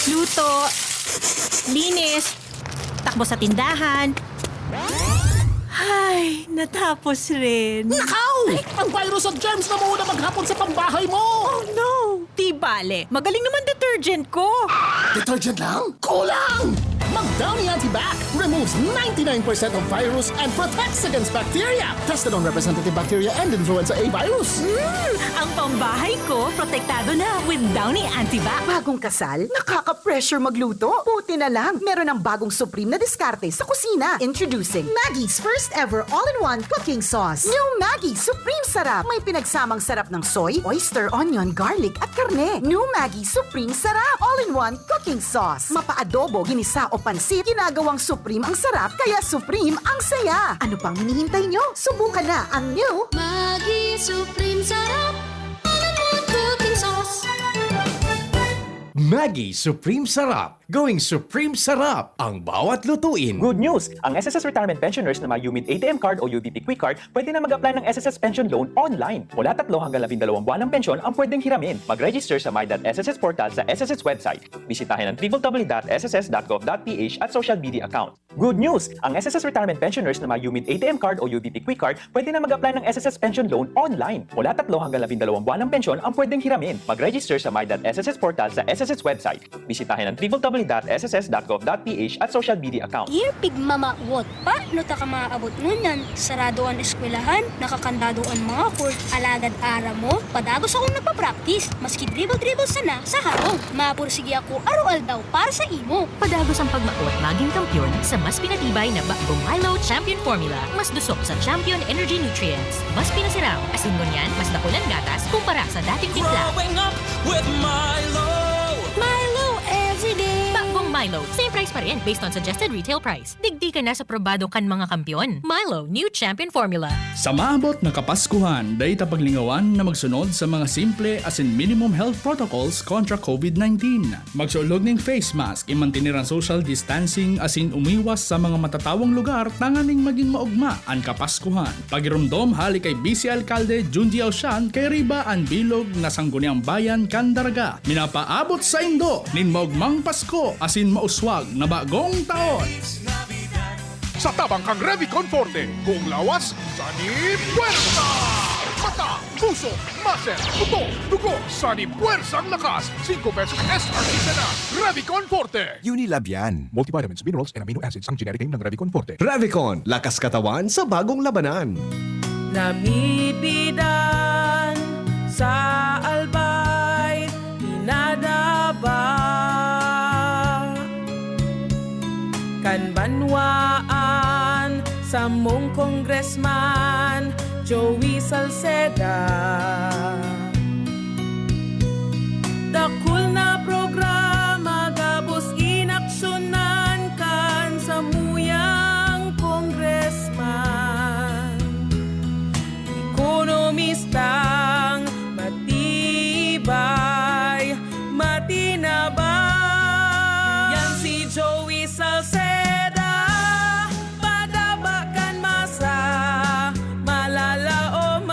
Luto, linis, takbo sa tindahan. Ay, natapos rin. Nakaw! Ang virus at germs na mauna maghapon sa pambahay mo! Oh no! Di bale, magaling naman detergent ko. Detergent lang? Kulang! Mag Downy Antibac removes ninety-nine percent of virus and protects against bacteria. Tested on representative bacteria and influenza A virus. Mm, ang pambahay ko, protektado na with Downy Antibac. Bagong kasal? Nakaka-pressure magluto? Buti na lang, meron ng bagong supreme na diskarte sa kusina. Introducing Maggi's first ever all-in-one cooking sauce. New Maggi Supreme Sarap. May pinagsamang sarap ng soy, oyster, onion, garlic, at karne. New Maggi Supreme Sarap. All-in-one cooking sauce. Mapa-adobo, ginisa o pansit, ginagawang supreme ang sarap, kaya supreme ang saya. Ano pang hinihintay nyo? Subukan na ang new Maggi Supreme Sarap. All-in-one cooking sauce. Maggi Supreme Sarap. Going Supreme Sarap ang bawat lutuin. Good news! Ang S S S Retirement Pensioners na may UMID A T M card o U B P Quick Card, pwede na mag-apply ng S S S Pension Loan online. Mula tatlo hanggang labindalawang buwan ng pensyon ang pwedeng hiramin. Mag-register sa my dot S S S portal sa S S S website. Bisitahin ang triple W dot S S S dot gov dot P H at social media account. Good news! Ang S S S Retirement Pensioners na may UMID A T M card o U B P Quick Card, pwede na mag-apply ng S S S Pension Loan online. Mula tatlo hanggang labindalawang buwan ng pensyon ang pwedeng hiramin. Mag-register sa my dot S S S portal sa S S S website. Bisitahin ang triple W dot S S S dot gov dot P H at social media account. Ir pigmamawot. Paano taka maabot ngunyan? Sarado an eskwelahan, nakakandado an mga court, alagad aram mo, padagos akong nagpa-practice, maski dribble-dribble sana sa harong. Mapursige ako aroaldaw para sa imo. Padagos ang pagmaot magin kampiyon sa mas pinatibay na Bagong Milo Champion Formula. Mas dusok sa Champion Energy Nutrients. Mas pinasiram, asin ngunyan, mas dakul an gatas kumpara sa dating timpla. Growing up with Milo. Milo everyday. Bagong Milo, same price pa rin based on suggested retail price. Digdi ka na sa probado kan mga kampiyon. Milo, new champion formula. Sa maabot na Kapaskuhan, dai ta paglingawan na magsunod sa mga simple asin minimum health protocols kontra covid nineteen. Magsulog nin face mask, imantener an social distancing asin umiwas sa mga matatawong lugar tanganing magin maogma an Kapaskuhan. Pagiromdom hali kay Vice Alkalde Junji Ausian kay riba an bilog na Sangguniang Bayan kan Daraga. Minapaabot saindo nin maogmang Pasko asin mauswag na bagong taon! Sa tabang kan Revicon Forte, buong lawas, sani puwersa! Mata, puso, muscle, buto, dugo, sani puwersang lakas, singko pesos S R P na. Revicon Forte! Unilab yan. Multivitamins, minerals, and amino acids ang generic name ng Revicon Forte. Revicon, lakas katawan sa bagong labanan. Namipidan sa Albay, pinadaba kan banwaan, samong Congressman, Joey Salceda. Dakul na programa gabos inaksyonan kan samuyang congressman. Ekonomistang matibay, matinabang. Yan si Joey Salceda, padaba kan masa, malalaoman.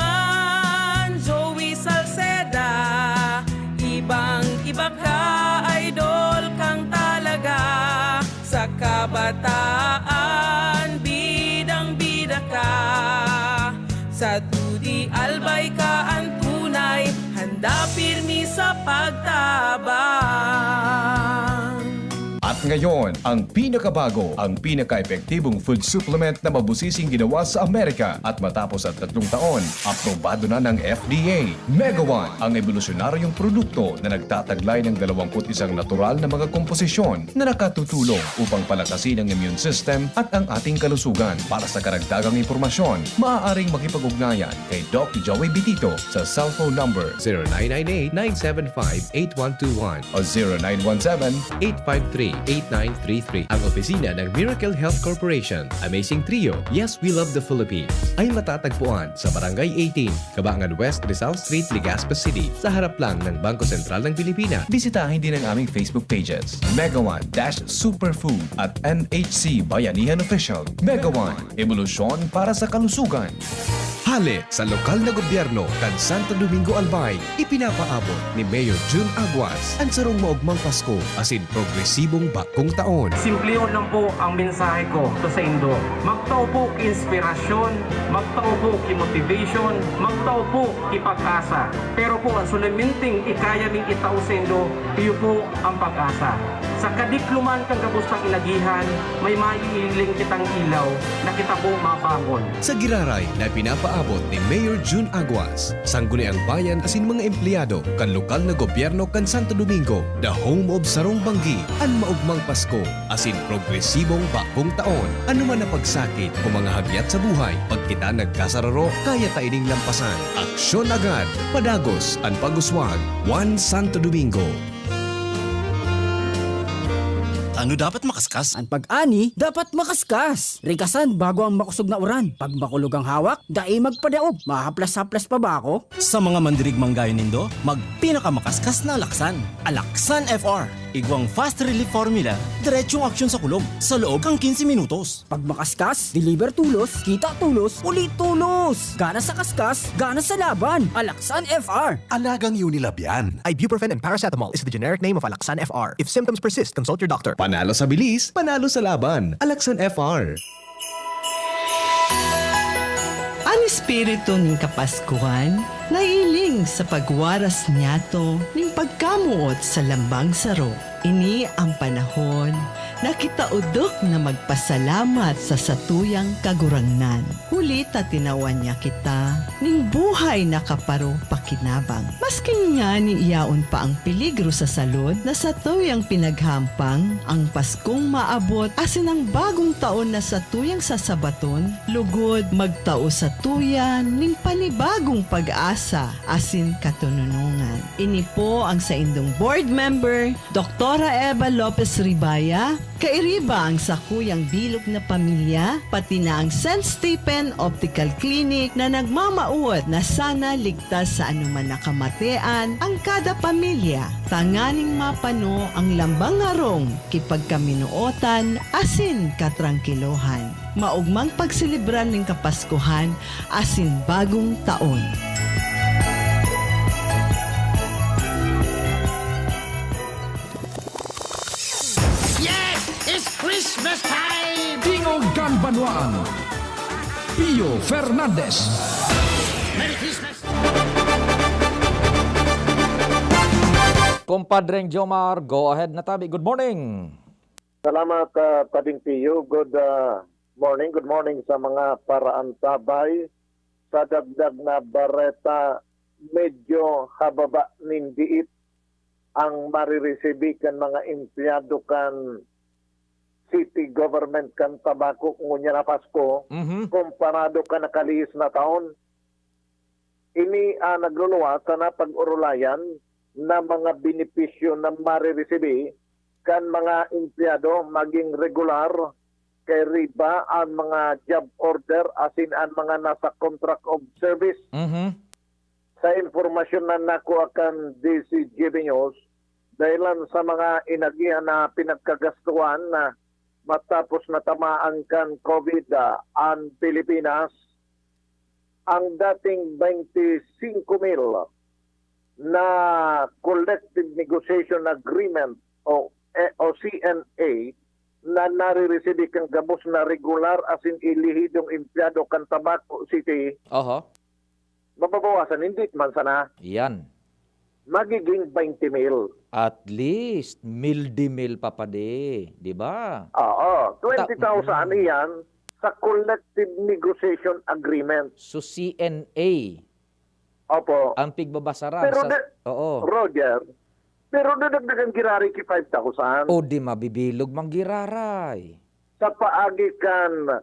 Joey Salceda, ibang-iba ka, idol kang talaga. Sa kabataan, bidang-bida ka. Sa dudi, Albay ka an tunay, handa pirmi sa pagtabang. At ngayon, ang pinakabago, ang pinaka-epektibong food supplement na mabusising ginawa sa Amerika at matapos ang tatlong taon, aprobado na ng F D A. Mega One, ang ebolusyonaryong produkto na nagtataglay ng dalawampu't isang natural na mga komposisyon na nakatutulong upang palakasin ang immune system at ang ating kalusugan. Para sa karagdagang impormasyon, maaaring makipag-ugnayan kay Doc Joey Bitito sa cellphone number zero nine nine eight, nine seven five, eight one two one o zero nine one seven, eight five three, eight nine three three. Ang opisina ng Miracle Health Corporation, Amazing Trio, Yes, We Love the Philippines, ay matatagpuan sa Barangay eighteen, Cabangan West, Rizal Street, Legazpi City, sa harap lang ng Bangko Sentral ng Pilipinas. Bisitahin din ang aming Facebook pages, Mega One dash Superfood at M H C Bayanihan Official. Mega One, ebolusyon para sa kalusugan. Hale sa lokal na gobyerno kan Santo Domingo, Albay, ipinapaabot ni Mayor Jun Aguas an sarong maogmang Pasko asin progresibong bagong taon. Simplehon lang po ang mensahe ko to saindo. Magtao po ki inspirasyon, magtao po ki motivation, magtao po ki pag-asa. Pero po, ang solamente ikaya ming itao saindo, iyo po ang pag-asa. Sa kadikloman kan gabos tang inagihan, may maiiling kitang ilaw na kita po mabangon. Sa giraray na pinapaabot ni Mayor Jun Aguas, Sangguniang Bayan asin mga empleyado kan lokal na gobyerno kan Santo Domingo, the home of sarong banggi, an maogmang Pasko asin progresibong bagong taon. Ano man na pagsakit o mga hagyat sa buhay, pag kita nagkasararo, kaya ta ining lampasan. Aksyon agad, padagos an pag-uswag. One Santo Domingo. Ano dapat makaskas? An pag-ani dapat makaskas. Rigasan bago ang makosog na uran. Pag makulog ang hawak, dai magpadaog. Mahaplas-haplas pa ba ako? Sa mga mandirigmang gayo nindo, magpinakamakaskas na alaksan. Alaksan F R. Igwang fast relief formula, diretsong aksyon sa kulog, sa loob kan quince minutos. Pag makaskas, deliver tolos, kita tolos, uli tolos! Gana sa kaskas, gana sa laban! Alaksan F R! Alagang Unilab yan. Ibuprofen and paracetamol is the generic name of Alaxan F R. If symptoms persist, consult your doctor. Panalo sa bilis, panalo sa laban. Alaksan F R. An espiritu nin Kapaskuhan nahihiling sa pagwaras niyato nin pagkamoot sa lambang saro. Ini an panahon na kita odok na magpasalamat sa satuyang Kagurangnan, huli ta tinawan niya kita nin buhay na kaparo pakinabang. Maskin ngani yaon pa ang peligro sa salud na satuyang pinaghampang, ang Paskong maabot asin ang Bagong Taon na satuyang sasabaton, lugod magtao satuya nin panibagong pag-asa asin katononongan. Ini po ang saindong board member, Doktora Eva Lopez Ribaya, kairiba ang sakuyang bilog na pamilya, pati na ang Saint Stephen Optical Clinic na nagmamawot na sana ligtas sa anuman na kamatean ang kada pamilya, tanganing mapano ang lambang harong ki pagkaminootan asin katrangkilohan. Maogmang pagselebrar nin Kapaskuhan asin Bagong Taon. Yes! It's Christmas time! Tingog kan Banwaan, Pio Fernandez. Merry Christmas! Compadreng Jomar, go ahead na tabi. Good morning. Salamat, ah, Pading Pio. Good, ah, morning. Good morning sa mga paraantabay. Sa dagdag na bareta, medyo hababa nin diit ang mariresibi kan mga empleyado kan city government kan Tabaco ngunyan na Pasko, Mhm. komparado kan nakalihis na taon. Ini ang nagluluwas sa napag-orolayan na mga benepisyo na mariresibi kan mga empleyado, maging regular, kairiba an mga job order asin an mga nasa contract of service. Mhm. Sa impormasyon na nakua kan D Z G B News, dahelan sa mga inagihan na pinagkagastuhan na matapos matamaan kan COVID, ah, an Pilipinas, ang dating baynte singko mil na Collective Negotiation Agreement o, eh, o C N A na nariresibi kan gabos na regular asin elehidong empleyado kan Tabaco City, Oho. mababawasan, hindi man sana. Yan. Magiging baynte mil. At least, mil de mil pa, padi, di ba? Oo, Ta- twenty thousand Mm. iyan sa Collective Negotiation Agreement. So, C N A Opo. ang pigbabasaran Pero sa, da-, oo. Roger, pero dadagdagan giraray ki five thousand. O di mabibilog man giraray. Sa paagi kan,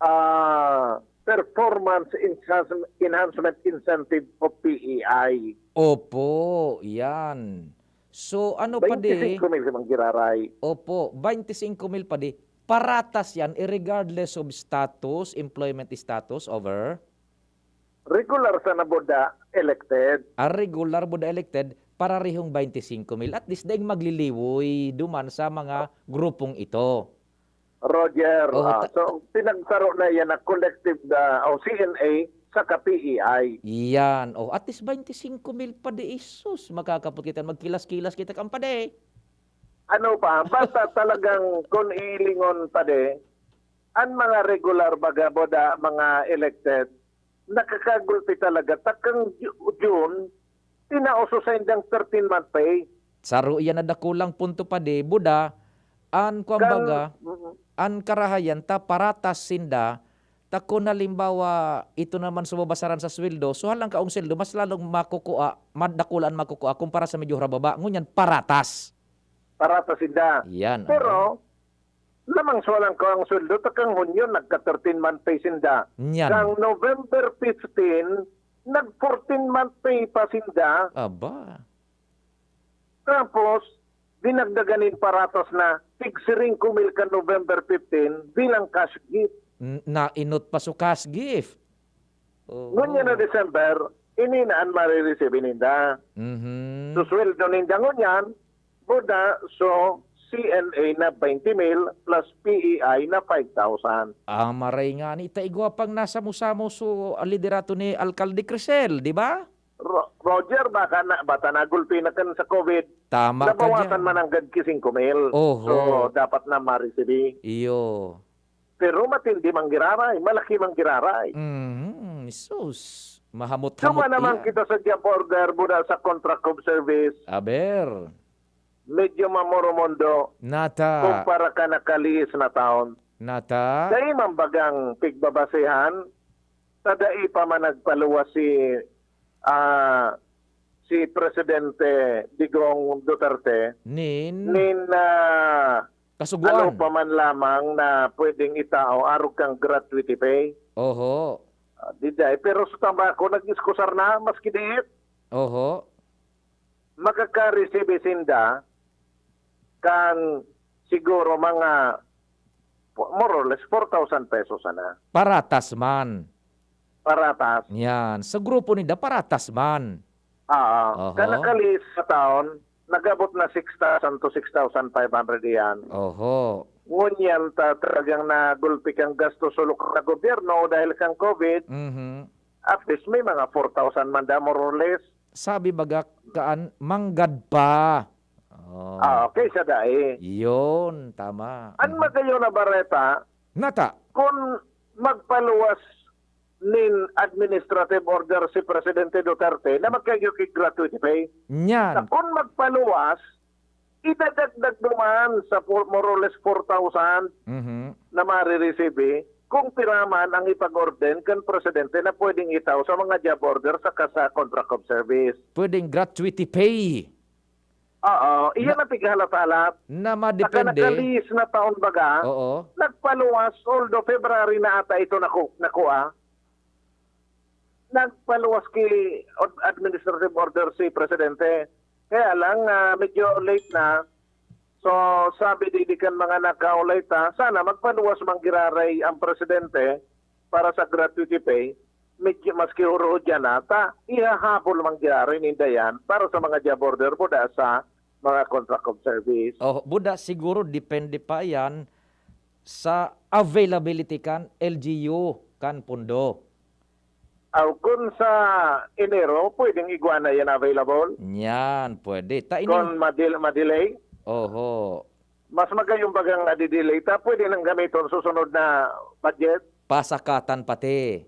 ah, Performance Enhance-, Enhancement Incentive o P E I. Opo, yan. So, ano pa di? Baynte singko mil si Mang Giraray. Opo, baynte singko mil pa di. Paratas yan, irregardless of status, employment status, over? Regular sana buda elected. Ah, regular buda elected, pararehong baynte singko mil. At least, daing magliliwoy duman sa mga grupong ito. Roger, Oh, ah, ta- so, pinagsaro na yan na collective na, o C N A, saka P E I. Yan. Oh, at least baynte singko mil pa di, Jesus. Makakapot kita, magkilas-kilas kita kan pa di. Ano pa, basta talagang kung ilingon pa di, ang mga regular baga, boda, mga elected, nakakagulpi talaga. Takang Ju-, June, tinao sa saindang thirteen-month pay. Saro iyan na dakulang punto pa di, buda, an, kuwan Kan-, baga, mm. an karahayan ta paratas sinda, ta kun halimbawa, ito naman sumabasaran sa sweldo, so halang kaong sweldo, mas lalong makukua, madakula an makukua kumpara sa medyo harababa. Ngunyan, paratas. Paratas sinda. Yan, Pero, oo. Lamang sa walang kawang sweldo, ta kang Hunyo, nagka thirteen-month pay sinda. Nyan. Kang November fifteen, nag fourteen-month pay pa sinda. Aba. Tapos, dinagdagan nin paratas na tig singko mil kan November fifteen bilang cash gift. N-, nainot pa so cash gift. Oo. Ngunyan na December, ini na an mariresibi ninda. Mhm. So, sweldo ninda ngunyan, buda, so, C N A na twenty mil plus P E I na five thousand. Ah, maray ngani, ta igwa pang nasamo-samo so liderato ni Alkalde Crisel, di ba? Ro-, Roger, baka na, bata nagulpi na kan sa COVID. Tama ka Nabawasan dyan. man ang gad ki singko mil. Oho. So, dapat na maresibi. Iyo. Pero matindi manggiraray, malaki manggiraray. Mhm, sus. Mahamot-hamot Suma naman iyan. kita sa job order mula sa contract of service. Aber. medyo mamoromondo Nata. kumpara ka nakalihis na taon. Nata. Dai man bagang pigbabasehan, ta dai pa man nagpaluwas si, ah, si Presidente Digong Duterte Nin. nin, ah, Kasugoan. ano pa man lamang na pwedeng itao arog kang gratuity pay. Oho. Ah, di dai. Pero sa tabako, nag-iskusar na, maski diit. Oho. Makaka-receive sinda kan siguro mga, more or less, four thousand pesos sana. Paratas man. Paratas. Yan. Sa grupo ninda, paratas man. Oo. Oho. Kan nakalihis na taon, nag-abot na six thousand to six thousand five hundred iyan. Oho. Ngunyan ta, talagang nagulpi kang gasto sulok sa gobyerno dahil kang COVID, Mhm. at least may mga four thousand man da, more or less. Sabi baga kaan, manggad pa. Oh. Ah, okay, sa dai. Yun, tama. An Mhm. magayon na bareta, Nata. kun magpaluwas nin administrative order si Presidente Duterte na magkaigyo ki gratuity pay. Nyan. Na kun magpaluwas, idadagdag duman sa four, more or less four thousand Mhm. na marireceive, eh, kung pira man ang ipag-orden kan presidente na pwedeng itao sa mga job order saka sa contract of service. Pwedeng gratuity pay. Oo, iyan Na ang pighalat-halat. Na Saka madepende. nakalihis na taon baga, Oo. nagpaluwas, although February na ata ito naku-, nakua, nagpaluwas ki od-, administrative order si Presidente. Kaya lang, ah, medyo late na. So, sabi digdi kan mga nakaulay ta, sana magpaluwas man giraray ang Presidente para sa gratuity pay. Medyo maski huruod yan ata, ihahabol man giraray ninda yan para sa mga job order buda sa mga contract of service. Oh, buda siguro depende pa yan sa availability kan L G U, kan pondo. Aw, kun sa Enero, pwedeng igwa na yan available. Yan, pwede. Ta ini Kun madil-, madelay, Oho. mas magayong bagang nadidelay ta, pwede nang gamiton susunod na budget. Pasakatan pati.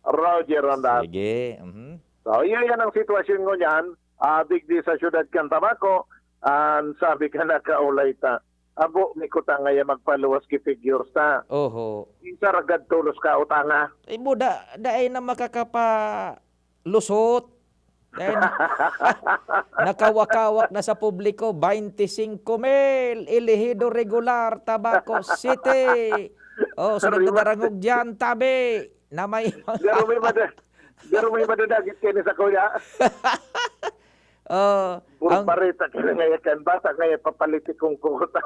Roger on that. Sige. Mhm. So, yun yan ang sitwasyon ngunyan. Ah, digdi sa siyudad kan Tabaco, an sabi kan nakaulay ta, "Abo, may kuta ngaya magpaluwas ki figures ta." Oho. Kinsa ragad tolos ka utanga? Ay, buda, dai na makakapalusot. Dai na. Nakawakawak na sa publiko, baynte singko mil, elehido regular, Tabaco City. Oh, so Arriba. nagdadarangog diyan, tabi, na may mga Garo may mada-, garo may madadagit kayo ni sa kuya. Oh, Puro ang bareta ka na ngayon kan. Bata ngayon, papalitikong kukuta.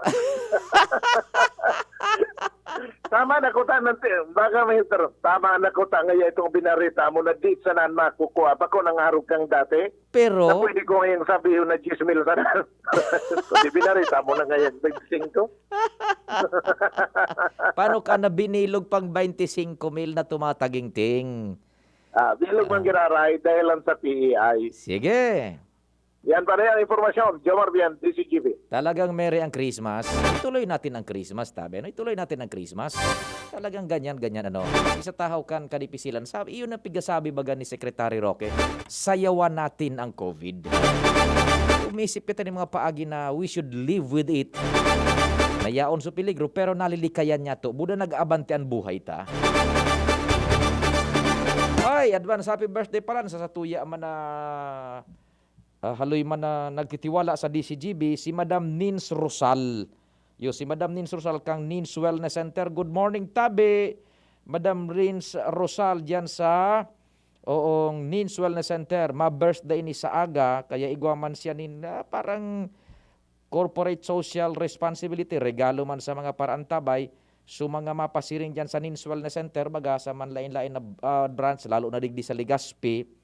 Tama na kuta, nanti-, baka may inter-, tama na kuta ngayon itong binareta mo na di sana makukuha. Bako nang arog kang dati. Pero Na pwede ko ngayong sabihin na diyes mil sana. Kundi binareta mo na ngayon, twenty-five. Paano ka na binilog pang twenty-five mil na tumatagingting? Ah, bilog Ah. man giraray dahil lang sa P E I. Sige. Yan pa rin ang impormasyon. Jomar Bian, D C G B. Talagang merry ang Christmas. Ituloy natin ang Christmas, tabi. Ano? Ituloy natin ang Christmas. Talagang ganyan, ganyan, ano. Isa tahaw kan kadipisilan. Sabi, iyon ang pigasabi baga ni Secretary Roque. Sayawan natin ang COVID. Umisip kita ng mga paagi na we should live with it. Nayaon sa peligro, pero nalilikayan niya to. Buda nag-aabante ang buhay ta. Ay, advance happy birthday pala sa satuya man na Ah, haloy man na nagtitiwala sa D C G B, si Madam Nins Rosal. Yo, si Madam Nins Rosal kang Nins Wellness Center. Good morning, tabi. Madam Nins Rosal diyan sa, oong, Nins Wellness Center. Ma-birthday ni sa aga, kaya igwa man siya nin, ah, parang corporate social responsibility, regalo man sa mga paraantabay, so mga mapasiring diyan sa Nins Wellness Center, baga sa manlain-lain na, ah, branch, lalo na digdi sa Legazpi,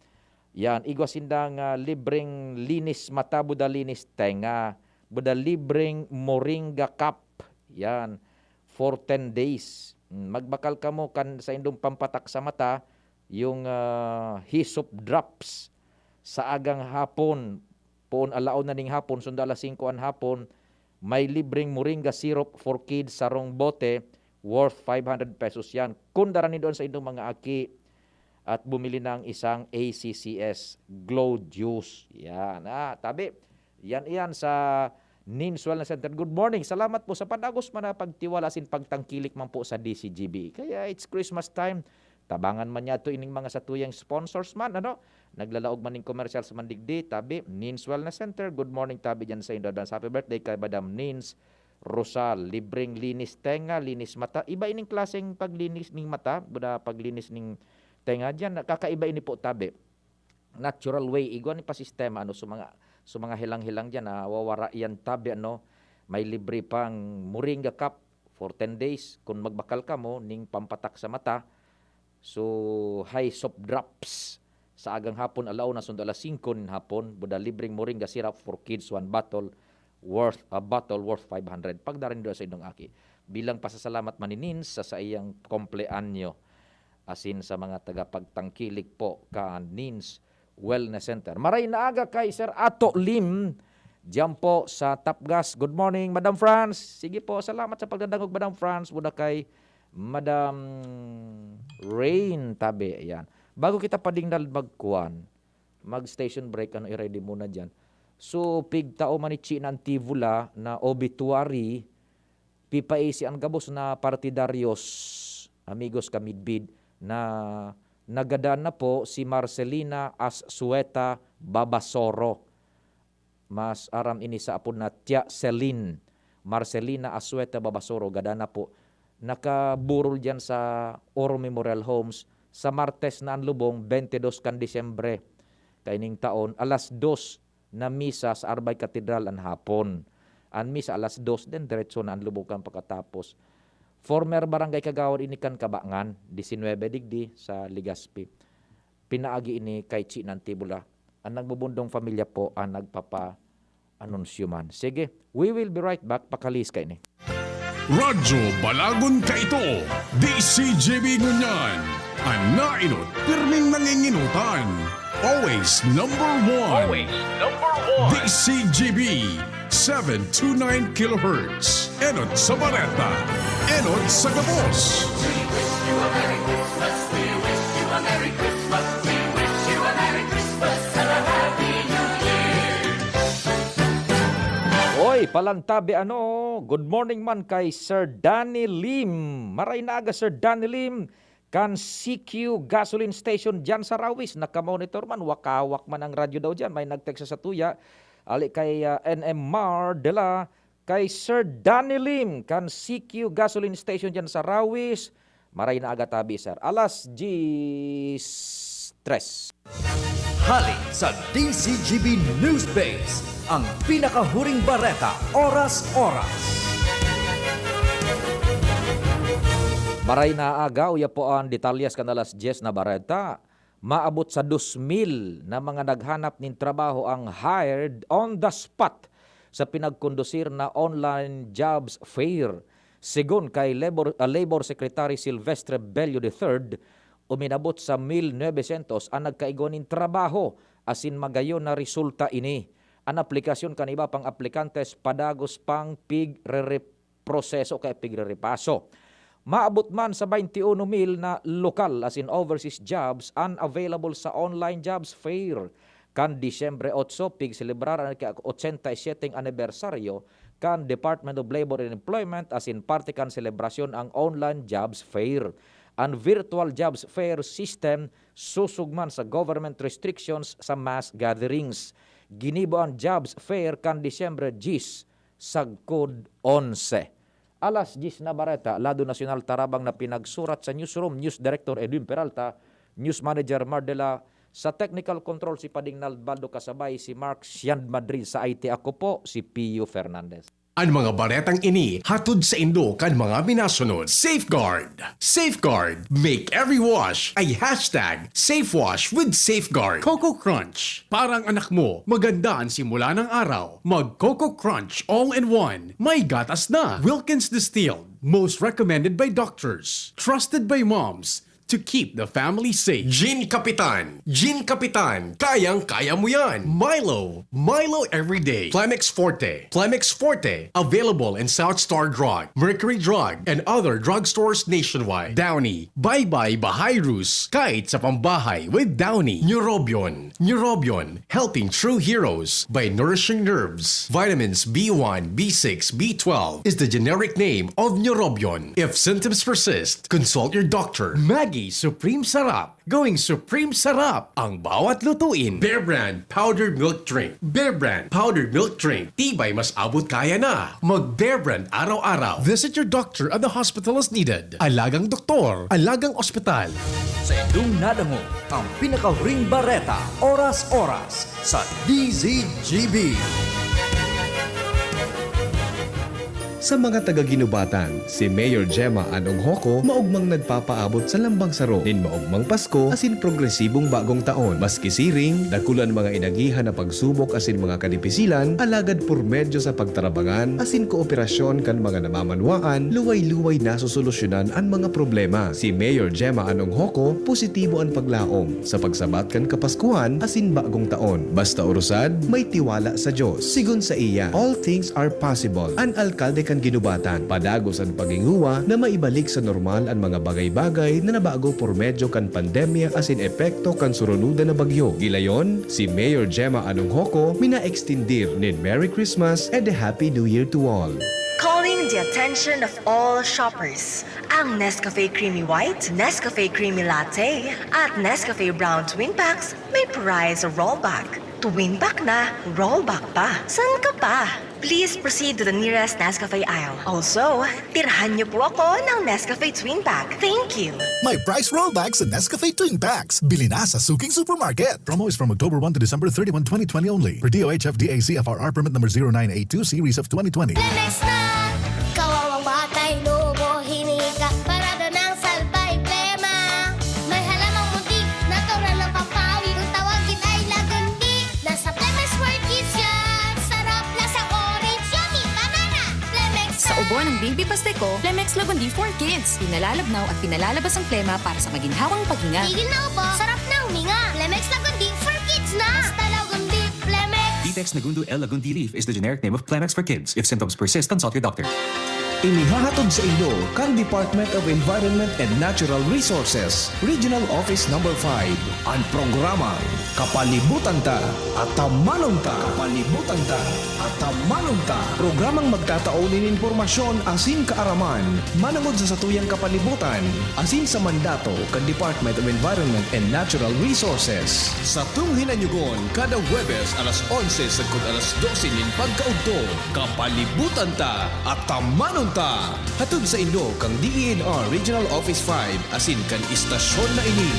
yan, igwa sindang, ah, libreng linis mata, buda linis tenga, buda libreng moringa cup, yan, for ten days. Mm, magbakal kamo kan sa indong pampatak sa mata, yung, ah, hyssop drops sa agang hapon, poon alauna ning hapon, sundo alas singko an hapon, may libreng moringa syrup for kids, sarong bote, worth five hundred pesos yan. Kun dara nindo an sa indong mga aki at bumili ng isang A C C S Glow Juice. Yan. Ah, tabi. Yan, yan sa Nins Wellness Center, good morning. Salamat po sa padagos man na pagtiwala asin pagtangkilik man po sa D C G B. Kaya it's Christmas time. Tabangan man niya to ining mga satuyang sponsors man, ano? Naglalaog man ning commercials man digdi, tabi, Nins Wellness Center. Good morning, tabi, dyan sa indo. Advance happy birthday kay Madam Nins Rosal. Libreng linis tenga, linis mata. Iba ining klaseng paglinis ning mata, buda paglinis ning tenga. Dyan, nakakaiba ini po, tabi. Natural way, igwa ni pa sistema, ano, so mga, so mga helang-helang dyan, nawawara yan, tabi, ano. May libre pang moringa cup for ten days. Kung magbakal ka mo, ning pampatak sa mata, so, high soft drops sa agang hapon, alauna sundo alas singko nin hapon, buda libreng moringa syrup for kids, one bottle worth, a bottle worth five hundred. Pagdara nindo sa indong aki. Bilang pasasalamat man ni Nins sa saiyang kompleanyo, asin sa mga tagapagtangkilik po kan Nins Wellness Center. Maray na aga kay Sir Ato Lim, diyan po sa Tapgas. Good morning, Madam Franz. Sige po, salamat sa pagdadangog, Madam Franz. Muna kay Madam Rain Tabe. Ayan. Bago kita padingnal magkuan, mag-station break, ano, i-ready muna dyan. So, pigtao man ni Chi na Antivola na obituary, pipaisi an gabos na partidaryos, amigos ka midbid, na nagadan na po si Marcelina Asueta Babasoro. Mas aram ini sa apod na Tia Celine. Marcelina Asueta Babasoro, gadan na po. Nakaburol diyan sa Oro Memorial Homes sa Martes na an lubong, twenty-dos kan Disyembre kaining taon, alas dos na misa sa Arbay Katedral an hapon. An misa alas dos, then diretso na an lubong kan pakatapos. Former barangay kagawad ini kan Kabangan, disinwebe digdi sa Legazpi. Pinaagi ini kay Chi Nantibula. An nagbubundong pamilya po an nagpapa-anunsyo man. Sige, we will be right back. Pakalihis kaini. Radyo Balagon kaito, D C G B ngunyan. An naenot, pirming nangingenotan. Always number one. Always number one. D C G B, seven two nine kilohertz. Enot sa bareta. Enot sa gabos. Oy, palantabi ano, good morning man kay Sir Danny Lim. Maray na aga, Sir Danny Lim, kan C Q Gasoline Station diyan sa Rawis. Nakamonitor man, wakawak man ang radyo daw diyan. May nag-text sa tuya, ali kay, ah, N M Mar de la, kay Sir Danny Lim, kan C Q Gasoline Station diyan sa Rawis. Maray na aga tabi, sir. Alas diyes tres. Hali sa D C G B News Base, ang pinakahuring bareta, oras-oras. Maray na aga, uya po an detalyes kan alas diyes na bareta. Maabot sa dos mil na mga naghanap nin trabaho ang hired on the spot sa pinagkondusir na online jobs fair. Segun kay Labor, ah, Labor Secretary Silvestre Bello the third, uminabot sa mil novecientos an nagkaigwa nin trabaho, asin magayon na resulta ini. An aplikasyon kan iba pang aplikantes padagos pang pigre-, proseso kay pigre-repaso. Maabot man sa twenty-one mil na lokal asin overseas jobs an available sa online jobs fair. Kan Disyembre otso, pigselebrar an ika-ochenta y siyete anibersaryo kan Department of Labor and Employment asin parte kan selebrasyon ang online jobs fair. An virtual jobs fair system susog man sa government restrictions sa mass gatherings. Ginibo an jobs fair kan Disyembre diyes sagkod onse. Alas diyes na bareta, Lado Nasyonal tarabang na pinagsurat sa newsroom, News Director Edwin Peralta, News Manager Mar de la, sa technical control si Pading Nald Baldo kasabay si Mark Sian Madrid, sa I T ako po, si Pio Fernandez. An mga baretang ini hatod saindo kan mga minasunod: Safeguard. Safeguard. Make every wash a hashtag safe wash with Safeguard. Coco Crunch. Para ang anak mo, maganda ang simula ng araw. Mag Coco Crunch all in one. May gatas na. Wilkins Distilled. Most recommended by doctors. Trusted by moms. to keep the family safe. Gin Kapitan. Gin Kapitan. Kayang-kaya mo yan. Milo. Milo every day. Plemex Forte. Plemex Forte. Available in South Star Drug, Mercury Drug, and other drugstores nationwide. Downy. Bye-bye Bahayrus. Kahit sa pambahay with Downy. Neurobion. Neurobion. Helping true heroes by nourishing nerves. Vitamins B one, B six, B twelve is the generic name of Neurobion. If symptoms persist, consult your doctor. Maggi Supreme Sarap. Going Supreme Sarap ang bawat lutuin. Bear Brand Powdered Milk Drink. Bear Brand Powdered Milk Drink. Tibay mas abot kaya na. Mag Bear Brand araw-araw. Visit your doctor at the hospital as needed. Alagang doktor, alagang ospital. Sa indong nadangog ang pinakahuring bareta, oras-oras sa D Z G B. Sa mga taga-Guinobatan, si Mayor Gemma Anong Hoco maogmang nagpapaabot sa lambang saro nin maogmang Pasko asin progresibong Bagong Taon. Maski siring, dakul an mga inagihan na pagsubok asin mga kadipisilan, alagad por medyo sa pagtarabangan asin kooperasyon kan mga namamanwaan, luway-luway nasosolusyonan an mga problema. Si Mayor Gemma Anong Hoco positibo an paglaom sa pagsabat kan Kapaskuhan asin Bagong Taon. Basta orosad, may tiwala sa Dios. Sigon saiya, all things are possible. An alkalde kan Guinobatan, padagos an paghingowa na maibalik sa normal an mga bagay-bagay na nabago por medyo kan pandemya asin epekto kan surunodan na bagyo. Gilayon, si Mayor Gemma Anong Hoco mina-extindir nin Merry Christmas and a Happy New Year to all. Calling the attention of all shoppers. Ang Nescafe Creamy White, Nescafe Creamy Latte, at Nescafe Brown Twin Packs may prize rollback. Twin pack na, rollback pa. San ka pa? Please proceed to the nearest Nescafe aisle. Also, tirhan niyo po ako ng Nescafe Twin Pack. Thank you! May price rollback sa Nescafe Twin Packs. Bili na sa suking supermarket. Promo is from October one to December thirty-one, twenty twenty only. Per D O H F D A C F R R permit number zero nine eight two series of twenty twenty. Lemex na! Kawawang batay, lobo, hinika, parada ng salbay, plema. May halamang munti, natural ng pampawi. Kung tawagin ay lagundi, nasa Lemex for Kids yan. Sarap, lasang orange, yummy, banana. Lemex Sa na! Ubo ng Baby Pasteco, Lemex Lagundi for Kids. Pinalalabnaw at pinalalabas ang plema para sa maginhawang paghinga. Tigil na ubo, sarap na huminga. Lemex Lagundi for Kids na! Basta Lagundi, Lemex! Ditex Nagundu L Lagundi leaf is the generic name of Plemex for kids. If symptoms persist, consult your doctor. Inihahatod sa inyo kan Department of Environment and Natural Resources, Regional Office Number five, an programang Kapalibutan Ta, Atamanon Ta. Kapalibutan Ta, Atamanon Ta. Programang magtatao nin impormasyon asin kaaraman manongod sa satuyang kapalibutan asin sa mandato kan Department of Environment and Natural Resources. Satong hinanyugon kada Huwebes alas onse sagkod alas dose nin pagkaudto. Kapalibutan Ta, Atamanon Ta! Hatod sa inyo kan D E N R Regional Office five asin kan istasyon na ini.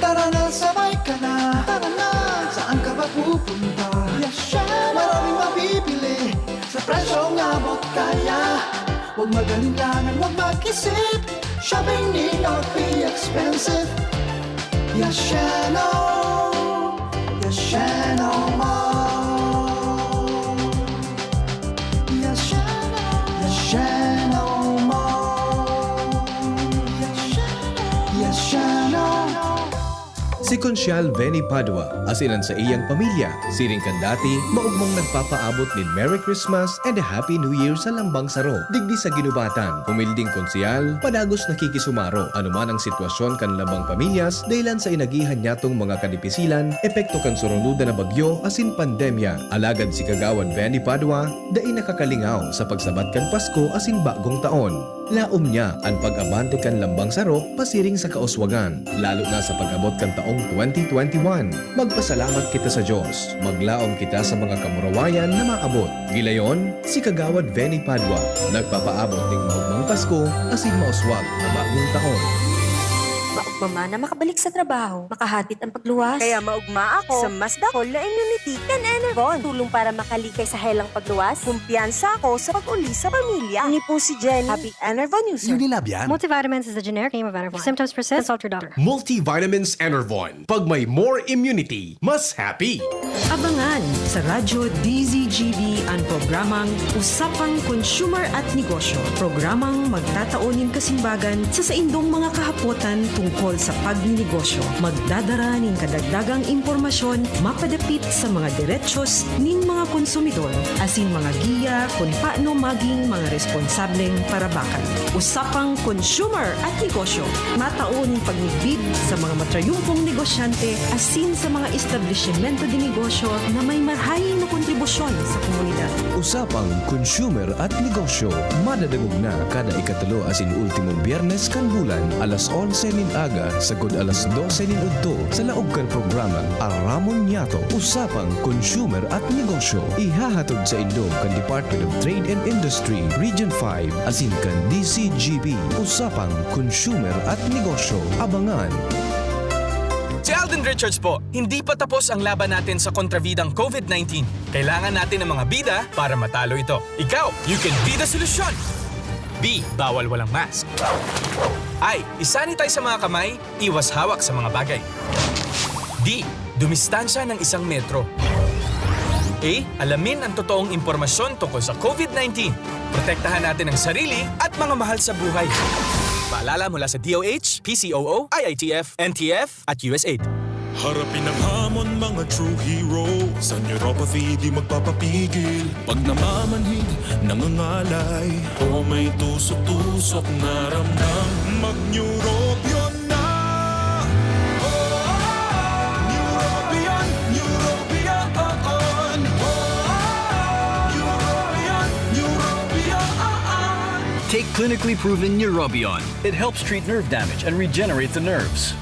Tara na, sabay ka na. Tara na, saan ka ba pupunta? Yashano! Maraming mabibili sa presyong abot kaya. Huwag mag-alinlangan, huwag mag-isip. Shopping need not be expensive. Yashano! Yashano Mall! Yashano! Yashano Mall! Yashano! Yashano! Si Konsyal Benny Padua asin an saiyang pamilya, siring kan dati, maogmang nagpapaabot nin Merry Christmas and a Happy New Year sa Lambang Saro, digdi sa Guinobatan. Humilding Konsehal, padagos nakikisumaro, anoman ang sitwasyon kan lambang pamilyas, dahilan sa inagihan niyatong mga kadipisilan, epekto kan surunodan na bagyo asin pandemya. Alagad si Kagawad Benny Padua, dai nakakalingaw sa pagsabat kan Pasko asin Bagong Taon. Laom niya an pag-abante kan lambang saro pasiring sa kauswagan, lalo na sa pag-abot kan taong twenty twenty-one. Magpasalamat kita sa Dios, maglaom kita sa mga kamurawayan na maabot. Gilayon, si Kagawad Benny Padua, nagpapaabot nin maogmang Pasko asin mauswag na Bagong Taon. Mamana makabalik sa trabaho, makahadit ang pagluwas. Kaya maugma ako sa mas dakol na immunity kan Enervon. Tulong para makalikay sa helang pagluwas. Kumpiyansa ako sa pag-uli sa pamilya. Ini po si Jenny, happy Enervon user. Unilab yan. Multivitamins is the generic name of Enervon. If symptoms persist, consult your doctor. Multivitamins Enervon. Pag may more immunity, mas happy. Abangan sa Radyo D Z G B an programang Usapang Consumer at Negosyo. Programang magtatao nin kasimbagan sa saindong mga kahapotan tungkol sa pagninegosyo. Magdadara nin kadagdagang impormasyon mapadapit sa mga derechos nin mga konsumidor, asin mga giya kun paano maging mga responsableng parabakan. Usapang Consumer at Negosyo. Matao nin pagmidbid sa mga matrayumpong negosyante asin sa mga establisimento de negosyo na may marahay na kontribusyon sa komunidad. Usapang Consumer at Negosyo, madadangog na kada ikatulo asin ultimong Biyernes kan bulan, alas onse nin aga sagkod alas dose nin udto, sa laog kan programang Aramon Niyato, Usapang Consumer at Negosyo. Ihahatod saindo kan Department of Trade and Industry, Region five, asin kan D C G B, Usapang Consumer at Negosyo. Abangan! Si Alden Richards po. Hindi pa tapos ang laban natin sa kontrabidang covid nineteen. Kailangan natin ng mga bida para matalo ito. Ikaw, you can be the solution! B, bawal walang mask. I, isanitize sa mga kamay, iwas hawak sa mga bagay. D, dumistansya ng isang metro. A, alamin ang totoong impormasyon tungkol sa covid nineteen. Protektahan natin ang sarili at mga mahal sa buhay. Paalala mula sa D O H, P C O O, I I T F, N T F, at U S A I D. Harapin ang hamon, mga true heroes. Ang neuropathy di magpapapigil. Pag namamanhid, nangangalay, o may tusok-tusok na ramdam, mag-Neurobion na! Oh, oh, oh, oh. Neurobion, Neurobion, oh, oh. Neurobion, Neurobion, oh, oh. Take clinically proven Neurobion. It helps treat nerve damage and regenerate the nerves.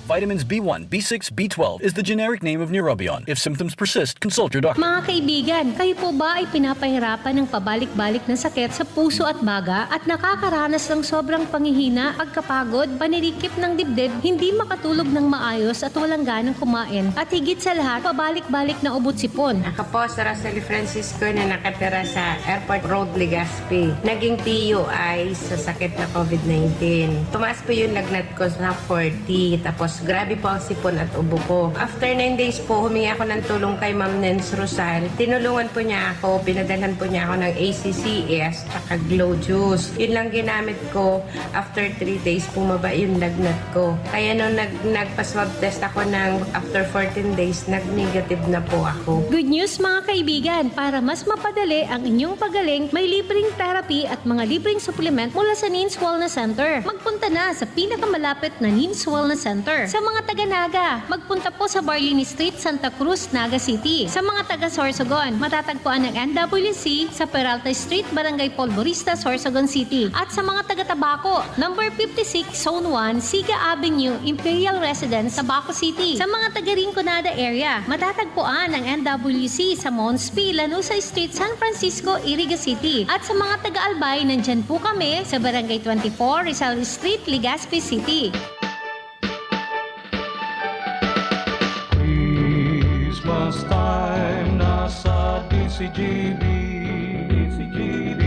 Vitamins B one, B six, B twelve is the generic name of Neurobion. If symptoms persist, consult your doctor. Mga kaibigan, kayo po ba ay pinapahirapan ng pabalik-balik na sakit sa puso at baga at nakakaranas ng sobrang panghihina, pagkapagod, panirikip ng dibdib, hindi makatulog ng maayos at walang ganang kumain, at higit sa lahat, pabalik-balik na ubot-sipon? Ako po si Rosalie Francisco na nakatira sa Airport Road, Legazpi. Naging T U I sa sakit na covid nineteen. Tumaas po yung lagnat ko sa forty. Tapos grabe po ang sipon at ubo ko. After nine days po, humingi ako ng tulong kay Ma'am Nens Rosal. Tinulungan po niya ako, pinadalhan po niya ako ng A C C S tsaka Glow Juice. Yun lang ginamit ko. After three days, bumaba yung lagnat ko. Kaya nung nag-, nagpa-swab test ako ng after fourteen days, nag-negative na po ako. Good news, mga kaibigan! Para mas mapadali ang inyong pagaling, may libreng therapy at mga libreng supplement mula sa Nins Wellness Center. Magpunta na sa pinakamalapit na Nins Wellness Center. Sa mga taga Naga, magpunta po sa Barlini Street, Santa Cruz, Naga City. Sa mga taga Sorsogon, matatagpuan ang N W C sa Peralta Street, Barangay Polvorista, Sorsogon City. At sa mga taga Tabaco, number fifty-six, Zone one, Siga Avenue, Imperial Residence, Tabaco City. Sa mga taga Rinconada area, matatagpuan ang N W C sa Mons P, Lanuza Street, San Francisco, Iriga City. At sa mga taga Albay, nandyan po kami sa Barangay twenty-four, Rizal Street, Legazpi City. Christmas time na sa D C G B, D C G B,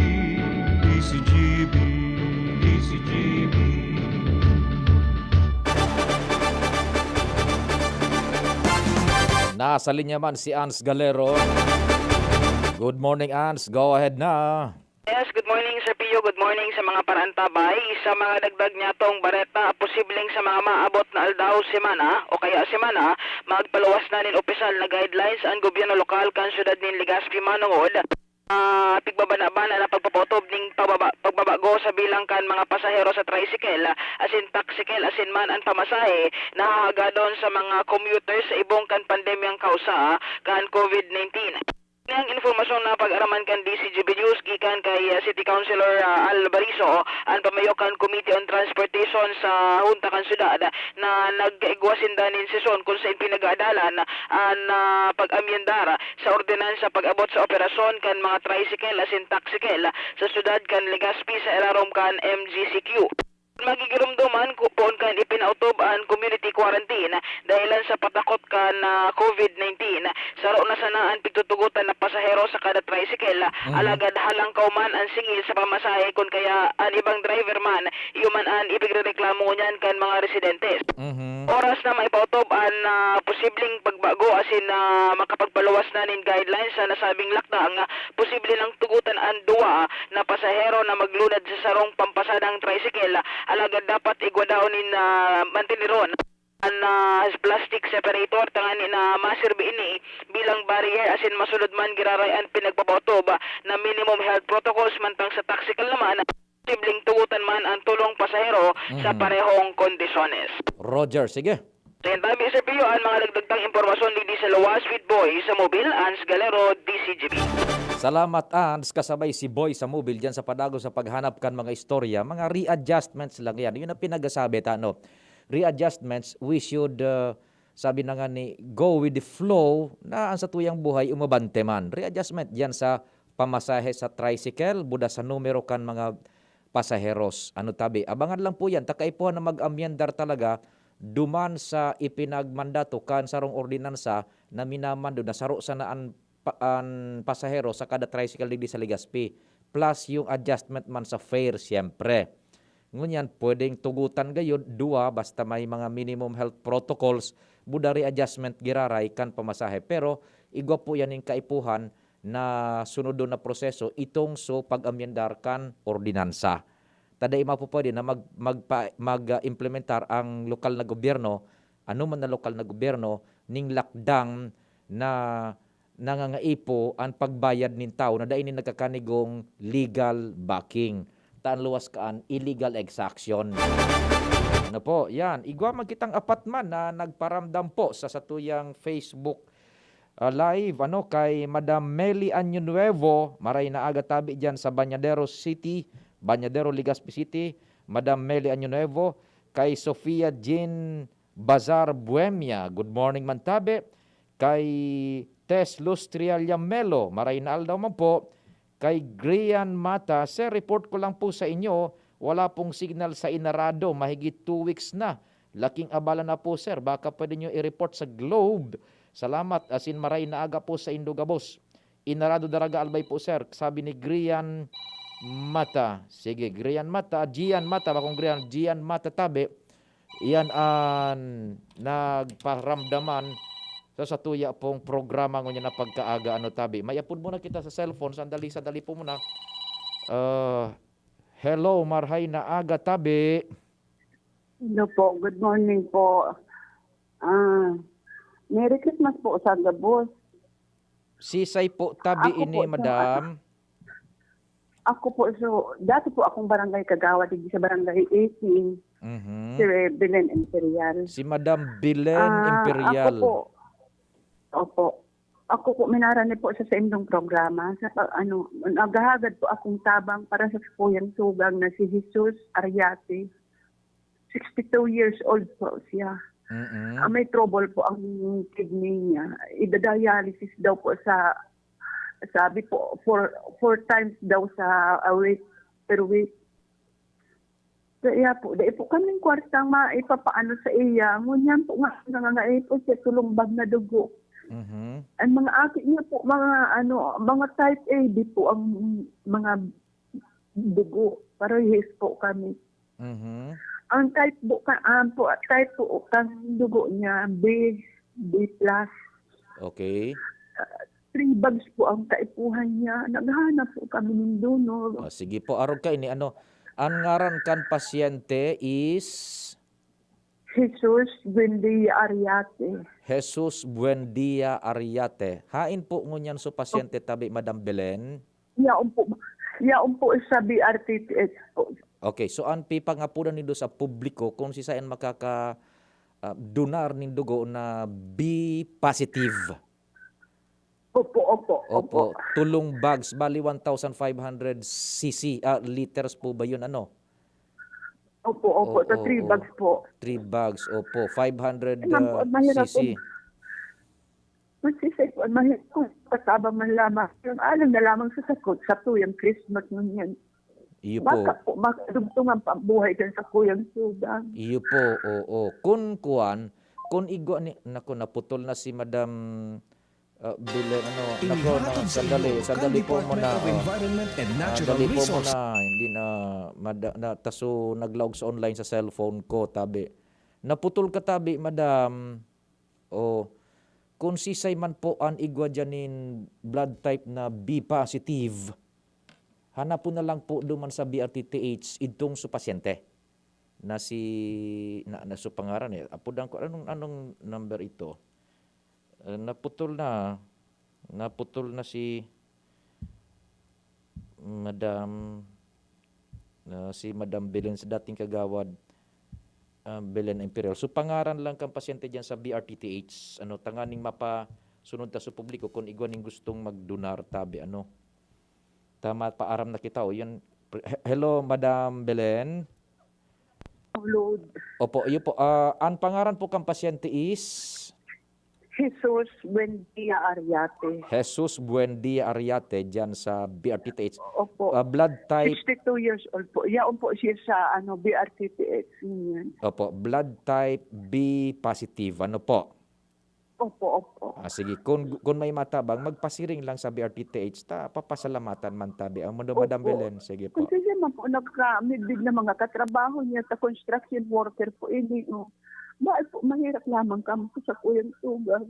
D C G B, D C G B. Nasa linya man si Ans Galero. Good morning, Ans. Go ahead na. Yes, good morning, Sir Pio. Good morning sa mga paraantabay. Sa mga dagdag niyatong bareta, posibleng sa mga maabot na aldaw, semana, o kaya semana, magpaluwas na nin opisyal na guidelines an gobyerno lokal kan siyudad nin Legazpi, manongod, ah, pigbabana-bana na pagpapaotob nin pagbaba-, pagbabago sa bilang kan mga pasahero sa tricycle, asin taxicyle, asin man an pamasahe na hahagadon sa mga commuters sa ibong kan pandemyang kausa kan covid nineteen. Ang impormasyong napag-araman kan D C G B News gikan kay, ah, City Councilor, ah, Al Bariso, an pamayo kan Committee on Transportation sa Hunta kan Syudad, na nagkaigwa sinda nin sesyon kun saen pinag-aadalan an, ah, pag-amyendar sa ordinansa pag-abot sa operasyon kan mga tricycle asin taxicyle sa syudad kan Legazpi sa ilarom kan M G C Q. Magigiromdoman ku-, poon kan ipinautob an Mhm. Alagad halangkaw man an singil sa pamasahe kun kaya an ibang driver man, iyo man an ipigrereklamo ngunyan kan mga residente. Mhm. Oras na maipaotob an, ah, posibleng pagbago asin, ah, makapagpaluwas na nin guidelines sa nasabing lakdang, posible nang tugotan an duwa na pasahero na maglunad sa sarong pampasadang tricycle, alagad dapat igwa daw nin, ah, mantineron an, ah, plastic separator tangani na maserbi ini bilang barrier asin masunod man giraray an pinagpapaotob na minimum health protocols mantang sa tricycle naman, posibleng tugotan man an tolong pasahero sa Mhm. parehong kondisyones. Roger, sige. Yan tabi, Sir Pio, ang mga dagdag tang impormasyon digdi sa luwas with Boy sa Mobil, Ans Galero, D C G B. Salamat, Ans. Kasabay si Boy sa Mobil dyan sa padagos sa paghanap kan mga istorya, mga readjustments lang yan. Yun ang pinagasabi ta, no? Readjustments, we should, uh, sabi na nga ni, go with the flow na ang satuyang buhay umabante man. Readjustment dyan sa pamasahe sa tricycle, buda sa numero kan mga pasaheros. Ano tabi, abangan lang po yan. Ta kaipuhan na mag-amyendar talaga duman sa ipinagmandato kan sarong ordinansa na minamando na saro sana an pa-, an pasahero sa kada tricycle digdi sa Legazpi, plus yung adjustment man sa fare, siyempre. Ngunyan, pwedeng tugutan gayod, duwa, basta may mga minimum health protocols, buda readjustment giraray kan pamasahe. Pero igwa po yan yung kaipuhan na sunodon na proseso itong so pag-amyendar kan ordinansa. Ta dai mapupwede na mag-, magpa-, mag-, ah, implementar ang lokal na gobyerno, anoman na lokal na gobyerno, ning lakdang na nangangaipo an pagbayad nin tawo na dai nin nagkakanigong legal backing. Ta an luwas kaan, illegal exaction. Ano po, yan. Igwa man kitang apat man na nagparamdam po sa satuyang Facebook, ah, live, ano, kay Madam Meli Año Nuevo, maray na aga tabi diyan sa Bañadero City, Bañadero, Legazpi City, Madam Meli Año Nuevo, kay Sofia Jean Bazar Buemia, good morning man tabi, kay Tess Lustria Yamelo, maray na aldaw man po, kay Grian Mata, "Sir, report ko lang po sa inyo, wala pong signal sa Inarado, mahigit two weeks na. Laking abala na po, sir. Baka pwede nyo i-report sa Globe. Salamat, asin maray na aga po sa indo gabos." Inarado Daraga Albay po, sir, sabi ni Grian Mata. Sige, Grian Mata, Gian Mata, bakong Grian, Gian Mata tabi. Iyan an nagparamdaman sa satuya pong programa ngunyan na pagkaaga, ano, tabi. May apod muna kita sa cellphone, sandali, sandali po muna. Ah, hello, marhay na aga, tabi. Hello po, good morning po. Ah, Merry Christmas po sa gabos. Sisay po tabi Ako ini, po, sa madam? Ako po, so, dati po akong barangay kagawad, digdi sa barangay eighteen, Mhm. si Belen Imperial. Si Madam Belen Ah, Imperial. Ako po, opo. Ako po, minarani po sa saindong programa, sa pag, ano, naghahagad po akong tabang para sa sakuyang tugang na si Jesus Ariate. Sixty-two years old po siya. Mm. Ah, may trouble po ang kidney niya. Ida-dialysis daw po sa, sabi po, four, four times daw sa, ah, week, per week. Kaya po, dai po kaming kwartang maipapaano sa iya. Ngunyan po nga, nangangaipon siya, tulumbag na dugo. Mhm. Ang mga aki niya po, mga ano, mga type A B po ang mga dugo. Parehas po kami. Mhm. Ang type po ka, ah, po, type po kan dugo niya, B, B plus. Okay. Ah, three bags po ang kaipuhan niya. Naghahanap po kami ng donor. Oh, sige po, arog ka ini, ano, ang ngaran kan pasyente is? Jesus Buendia Ariate. Jesus Buendia Ariate. Hain po ngunyan so pasyente tabi, Madam Belen? Yaon po, yaon po sa B R T T H po. Okay, so an pipangapodan nindo sa publiko kung sisay an makaka, ah, donar nin dugo na B positive? Opo, opo, Opo, opo. tulong bags, bali one thousand five hundred C C, ah, liters po ba yun, ano? Opo, opo, sa Oo, three oo. bags po. Three bags, opo, five hundred, Ay, ma'am, ah, mahirap C C. po. Magsisay po, mahirap po, pasaba man lamang. Yung alam na lamang sa sakot, sa tuyang Christmas ngunyan. Iyo po. Baka po, makadugtong ang pambuhay dyan sa kuyang suga. Iyo po, oo. Kun kuwan, kun igwa ni, naku, naputol na si Madam, Ah, Belen, ano, nako, na, sandali, sandali po muna, oh. Ah, dali po muna, hindi na, mada-, na, taso naglaog sa online sa cellphone ko, tabi. Naputol ka, tabi, madam. Oh, kung sisay man po an igwa diyan nin blood type na B positive, hanapon na lang po duman sa B R T T H, idtong su pasyente. Na si, na, na su pangaran, eh. Apodan ko, anong, anong number ito? Eh, naputol na. Naputol na si Madam, ah, si Madam Belen sa dating kagawad, ah, Belen Imperial. So, pangaran lang kan pasyente diyan sa B R T T H, ano, tanganing mapasunod ta sa publiko kung igwa ning gustong magdonar, tabi, ano. Tama, paaram na kita, o, yun. Pre-, he-, hello, Madam Belen. Lord. Opo, iyo po. Ah, ang pangaran po kan pasyente is? Jesus Buendia Ariate. Jesus Buendia Ariate, dyan sa B R T T H. Opo. Ah, blood type? Sixty-two years old po. Yaon po siya sa, ano, B R T T H. Ganyan. Opo, blood type B positive. Ano po? Opo, opo. Ah, sige. Kung, kung may matabang, magpasiring lang sa B R T T H, ta papasalamatan man tabi. Ang mundo, Madam Opo. Belen, sige po. Kasi siya man po, nagka-midbid na mga katrabaho niya sa construction worker po, ini, oh. Bakit po, mahirap lamang kami sa kuyang tugang.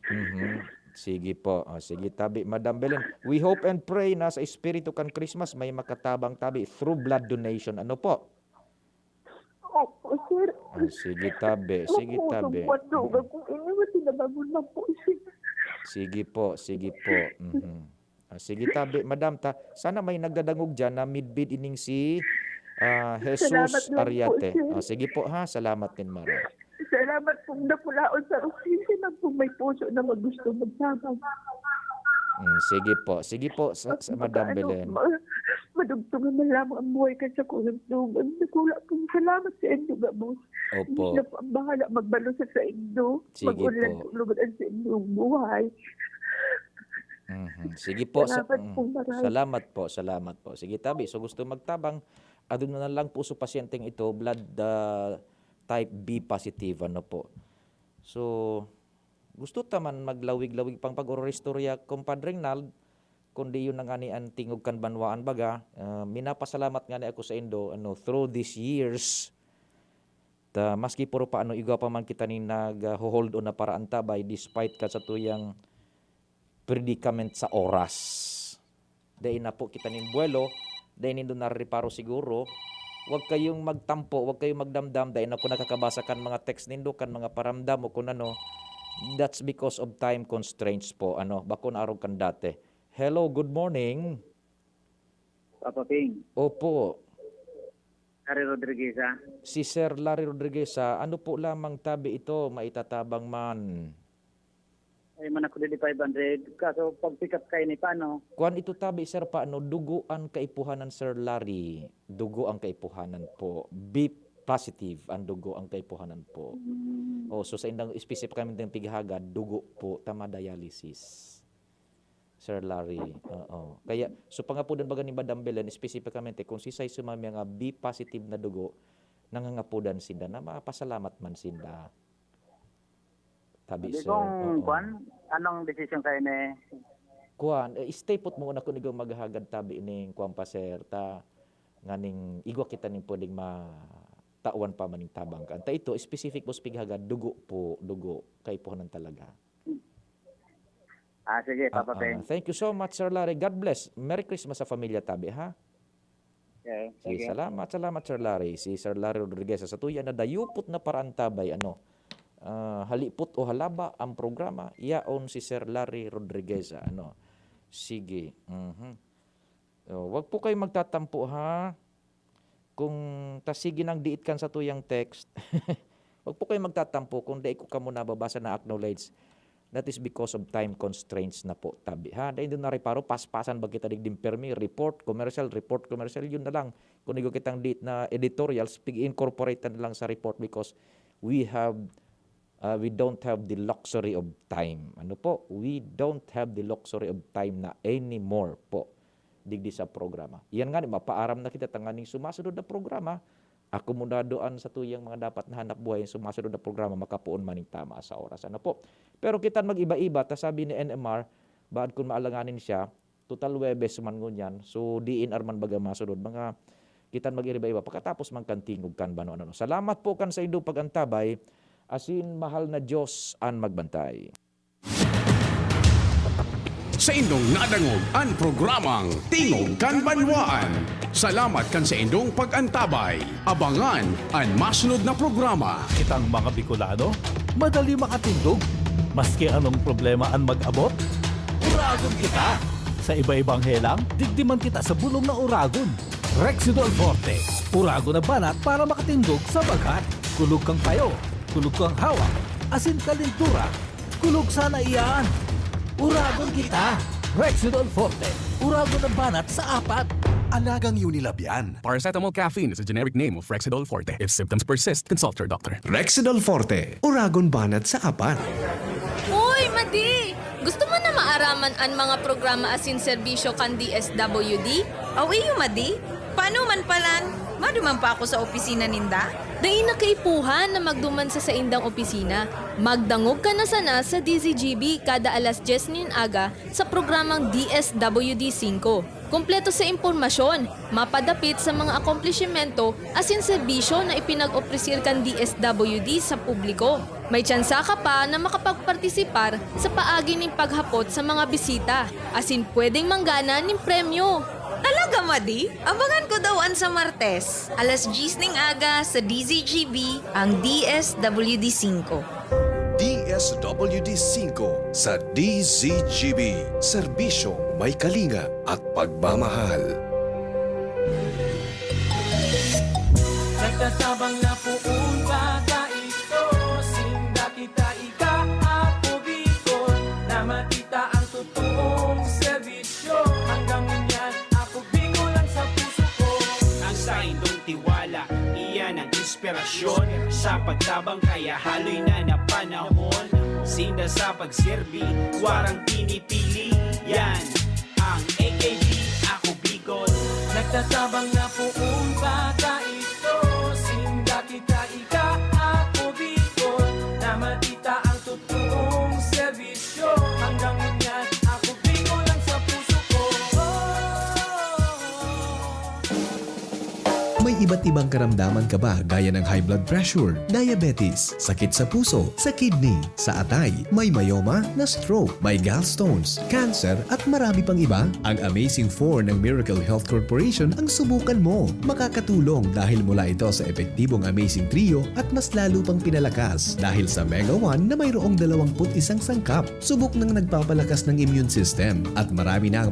Mhm. Sige po. O, sige, tabi, Madam Belen. We hope and pray na sa espiritu kan Christmas, may makatabang tabi through blood donation. Ano po? Opo, sir. Ah, sige, tabi. Sige, Opo, tabi. Opo, Mm. kung ini, tinabangon na po, sir. Sige po, sige po. Mhm. Ah, sige, tabi, madam, ta. Sana may nagdadangog diyan na midbid ining si, ah, Jesus Salamat lang po, Ariate. Sir. Ah, sige po, ha. Salamat din, Mara. Salamat pong dakulaon sa opisina po. May puso na magusto magtabang. Mm, sige po. Sige po, sa, sa Madam Baka ano, Belen. ma-, madugtong naman lamang ang buhay ka sa kulang tuban. Dakula pong salamat sa indo, gabos. Opo. Hindi na po ang bahala magbalo sa, sa indo. Sige Mag-ulan po. Tulugan ang sa indong buhay. Mhm. Sige po, sa-, Salamat mm. po, maray. Salamat po, salamat po. Sige, tabi. So, gusto magtabang, aduna na lang po sa pasyenteng ito, blood, ah, type B positive, ano po. So, gusto ta man maglawig-lawig pang pag-ororistorya, Compadre Rinald, kundi yun na ngani an tingog kan banwaan baga. Ah, minapasalamat ngani ako sa indo, ano, through these years, ta maski puro pa, ano, igwa pa man kita nin nag, ah, ho-hold on na paraantabay despite kan satuyang predicament sa oras. Dai na po kita nin buwelo, dai nindo narereparo siguro. Wag kayong magtampo, wag kayong magdamdam, dai na ako nakakabasa kan mga text nindo, kan mga paramdam o kun ano. That's because of time constraints po, ano, bako na arog kan dati. Hello, good morning. Papa Ping. Opo. Larry Rodriguez, ah. Si Sir Larry Rodriguez, ah, ano po lamang tabi ito, maitatabang man? Ay, man ako didi five hundred. Kaso pag pick up kayo ni paano? Kuwan ito tabi, sir, paano? Dugo ang kaipuhanan, Sir Larry. Dugo ang kaipuhanan po. B positive ang dugo ang kaipuhanan po. Hmm. Oh, so sa indang specific kami ng pighagad, dugo po, tama, dialysis. Sir Larry, oo. Kaya, so pangapodan baga ni Madam Belen, espesipikamente, kung sisay sumami nga B positive na dugo, nangangapodan sinda na mapasalamat man sinda. Tabi, Hindi sir, kung oo. Kwan, anong desisyon kayo ni Kwan, eh, stay put muna kung ikaw maghahagad tabi ning kwan pa, sir, ta nganing igwa kita ning pwedeng matawan pa maning tabang ka. Anta ito, specific po sa pighagad, dugo po, dugo, kaipuhanan talaga. Ah, sige, Ah, Papa ah, Peng. Thank you so much, Sir Larry. God bless. Merry Christmas sa pamilya tabi, ha? Okay, Sige, thank you. salamat, salamat, Sir Larry. Si Sir Larry Rodriguez, sa tuya na dayupot na paraantabay, ano, ah, halipot o halaba ang programa, yaon si Sir Larry Rodriguez, ano. Sige. Mhm. Oh, wag po kayo magtatampo, ha? Kung ta sige nang diit kan satuyang text, wag po kayo magtatampo kung dai ko kamo nababasa, na-acknowledge. That is because of time constraints na po, tabi, ha? Dai doon nariparo, paspasan ba kita digding permi? Report, commercial, report, commercial, yun na lang. Kung igo kitang diit na editorials, pig-incorporate na lang sa report because we have, uh, we don't have the luxury of time. Ano po? We don't have the luxury of time na anymore po digdi sa programa. Yan nga ni, mapaaram na kita tanganing sumasunod na programa, akomodado an satuyang mga dapat na hanap buhay, sumasunod na programa makapoon man nin tama sa oras. Ano po? Pero kita mag-iba-iba, ta sabi ni N M R, baad kun maalanganin siya, total Huwebes man ngunyan. So, D N R man baga masunod. Mga kita mag-iba-iba. Pagkatapos man kan tingog kan banwaan, ano. Salamat po kan saindong pag-antabay. Asin mahal na Diyos an magbantay. Saindong nadangog an programang Tingog kan Banwaan. Salamat kan saindong pag-antabay. Abangan an masunod na programa. Kitang mga Bicolano, madali makatindog. Maski anong problema an mag-abot, uragon kita. Sa iba-ibang helang, digdi man kita sa bulong na uragon. Rexidol Forte, uragon na banat para makatindog sa bagat. Kulog kang payo, kulog kang hawak, asin kalintura. Kulog sana iyan! Uragon kita! Rexidol Forte, uragon na banat sa apat. Alagang Unilab yan. Paracetamol caffeine is a generic name of Rexidol Forte. If symptoms persist, consult your doctor. Rexidol Forte, uragon banat sa apat. Uy, Madi! Gusto mo na maaraman an mga programa asin serbisyo kan D S W D? Aw iyo, Madi! Paano man palan? Maduman pa ako sa opisina ninda? Dai na kaipuhan na magduman sa saindang opisina. Magdangog ka na sana sa D Z G B kada alas dyes nin aga sa programang D S W D singko. Kompleto sa impormasyon, mapadapit sa mga akomplishimento asin serbisyo na ipinag-opresir kan D S W D sa publiko. May tsansa ka pa na makapagpartisipar sa paagi nin paghapot sa mga bisita, asin pwedeng manggana nin premyo. Talaga, Madi? Abangan ko daw an sa Martes, alas dyes ning aga sa D Z G B, ang D S W D singko. D S W D singko sa D Z G B, serbisyong may kalinga at pagmamahal. Nagtatabang na poon pa ta ito, sinda kita ika, ako Bicol, na makita ang totoong serbisyo. Hanggang ngunyan, ako Bicol lang sa puso ko. Ang saindong tiwala, iyan ang inspirasyon sa pagtabang, kaya haloy na na panahon. Sinda sa pagserbi, warang pinipili, yan ang A K B, ako Bicol. Nagtatabang na poon pa ta ito, sinda kita ika, ako Bicol, na makita ang totoong serbisyo. Hanggang ngunyan, ako Bicol lang sa puso ko. May iba't ibang karamdaman ka ba, gaya ng high blood pressure, diabetes, sakit sa puso, sa kidney, sa atay, may myoma, na-stroke, may gallstones, cancer, at marami pang iba? Ang Amazing four ng Miracle Health Corporation ang subukan mo. Makakatulong dahil mula ito sa epektibong Amazing Trio at mas lalo pang pinalakas dahil sa Mega one na mayroong dalawampu't isang sangkap. Subok nang nagpapalakas ng immune system at marami na ang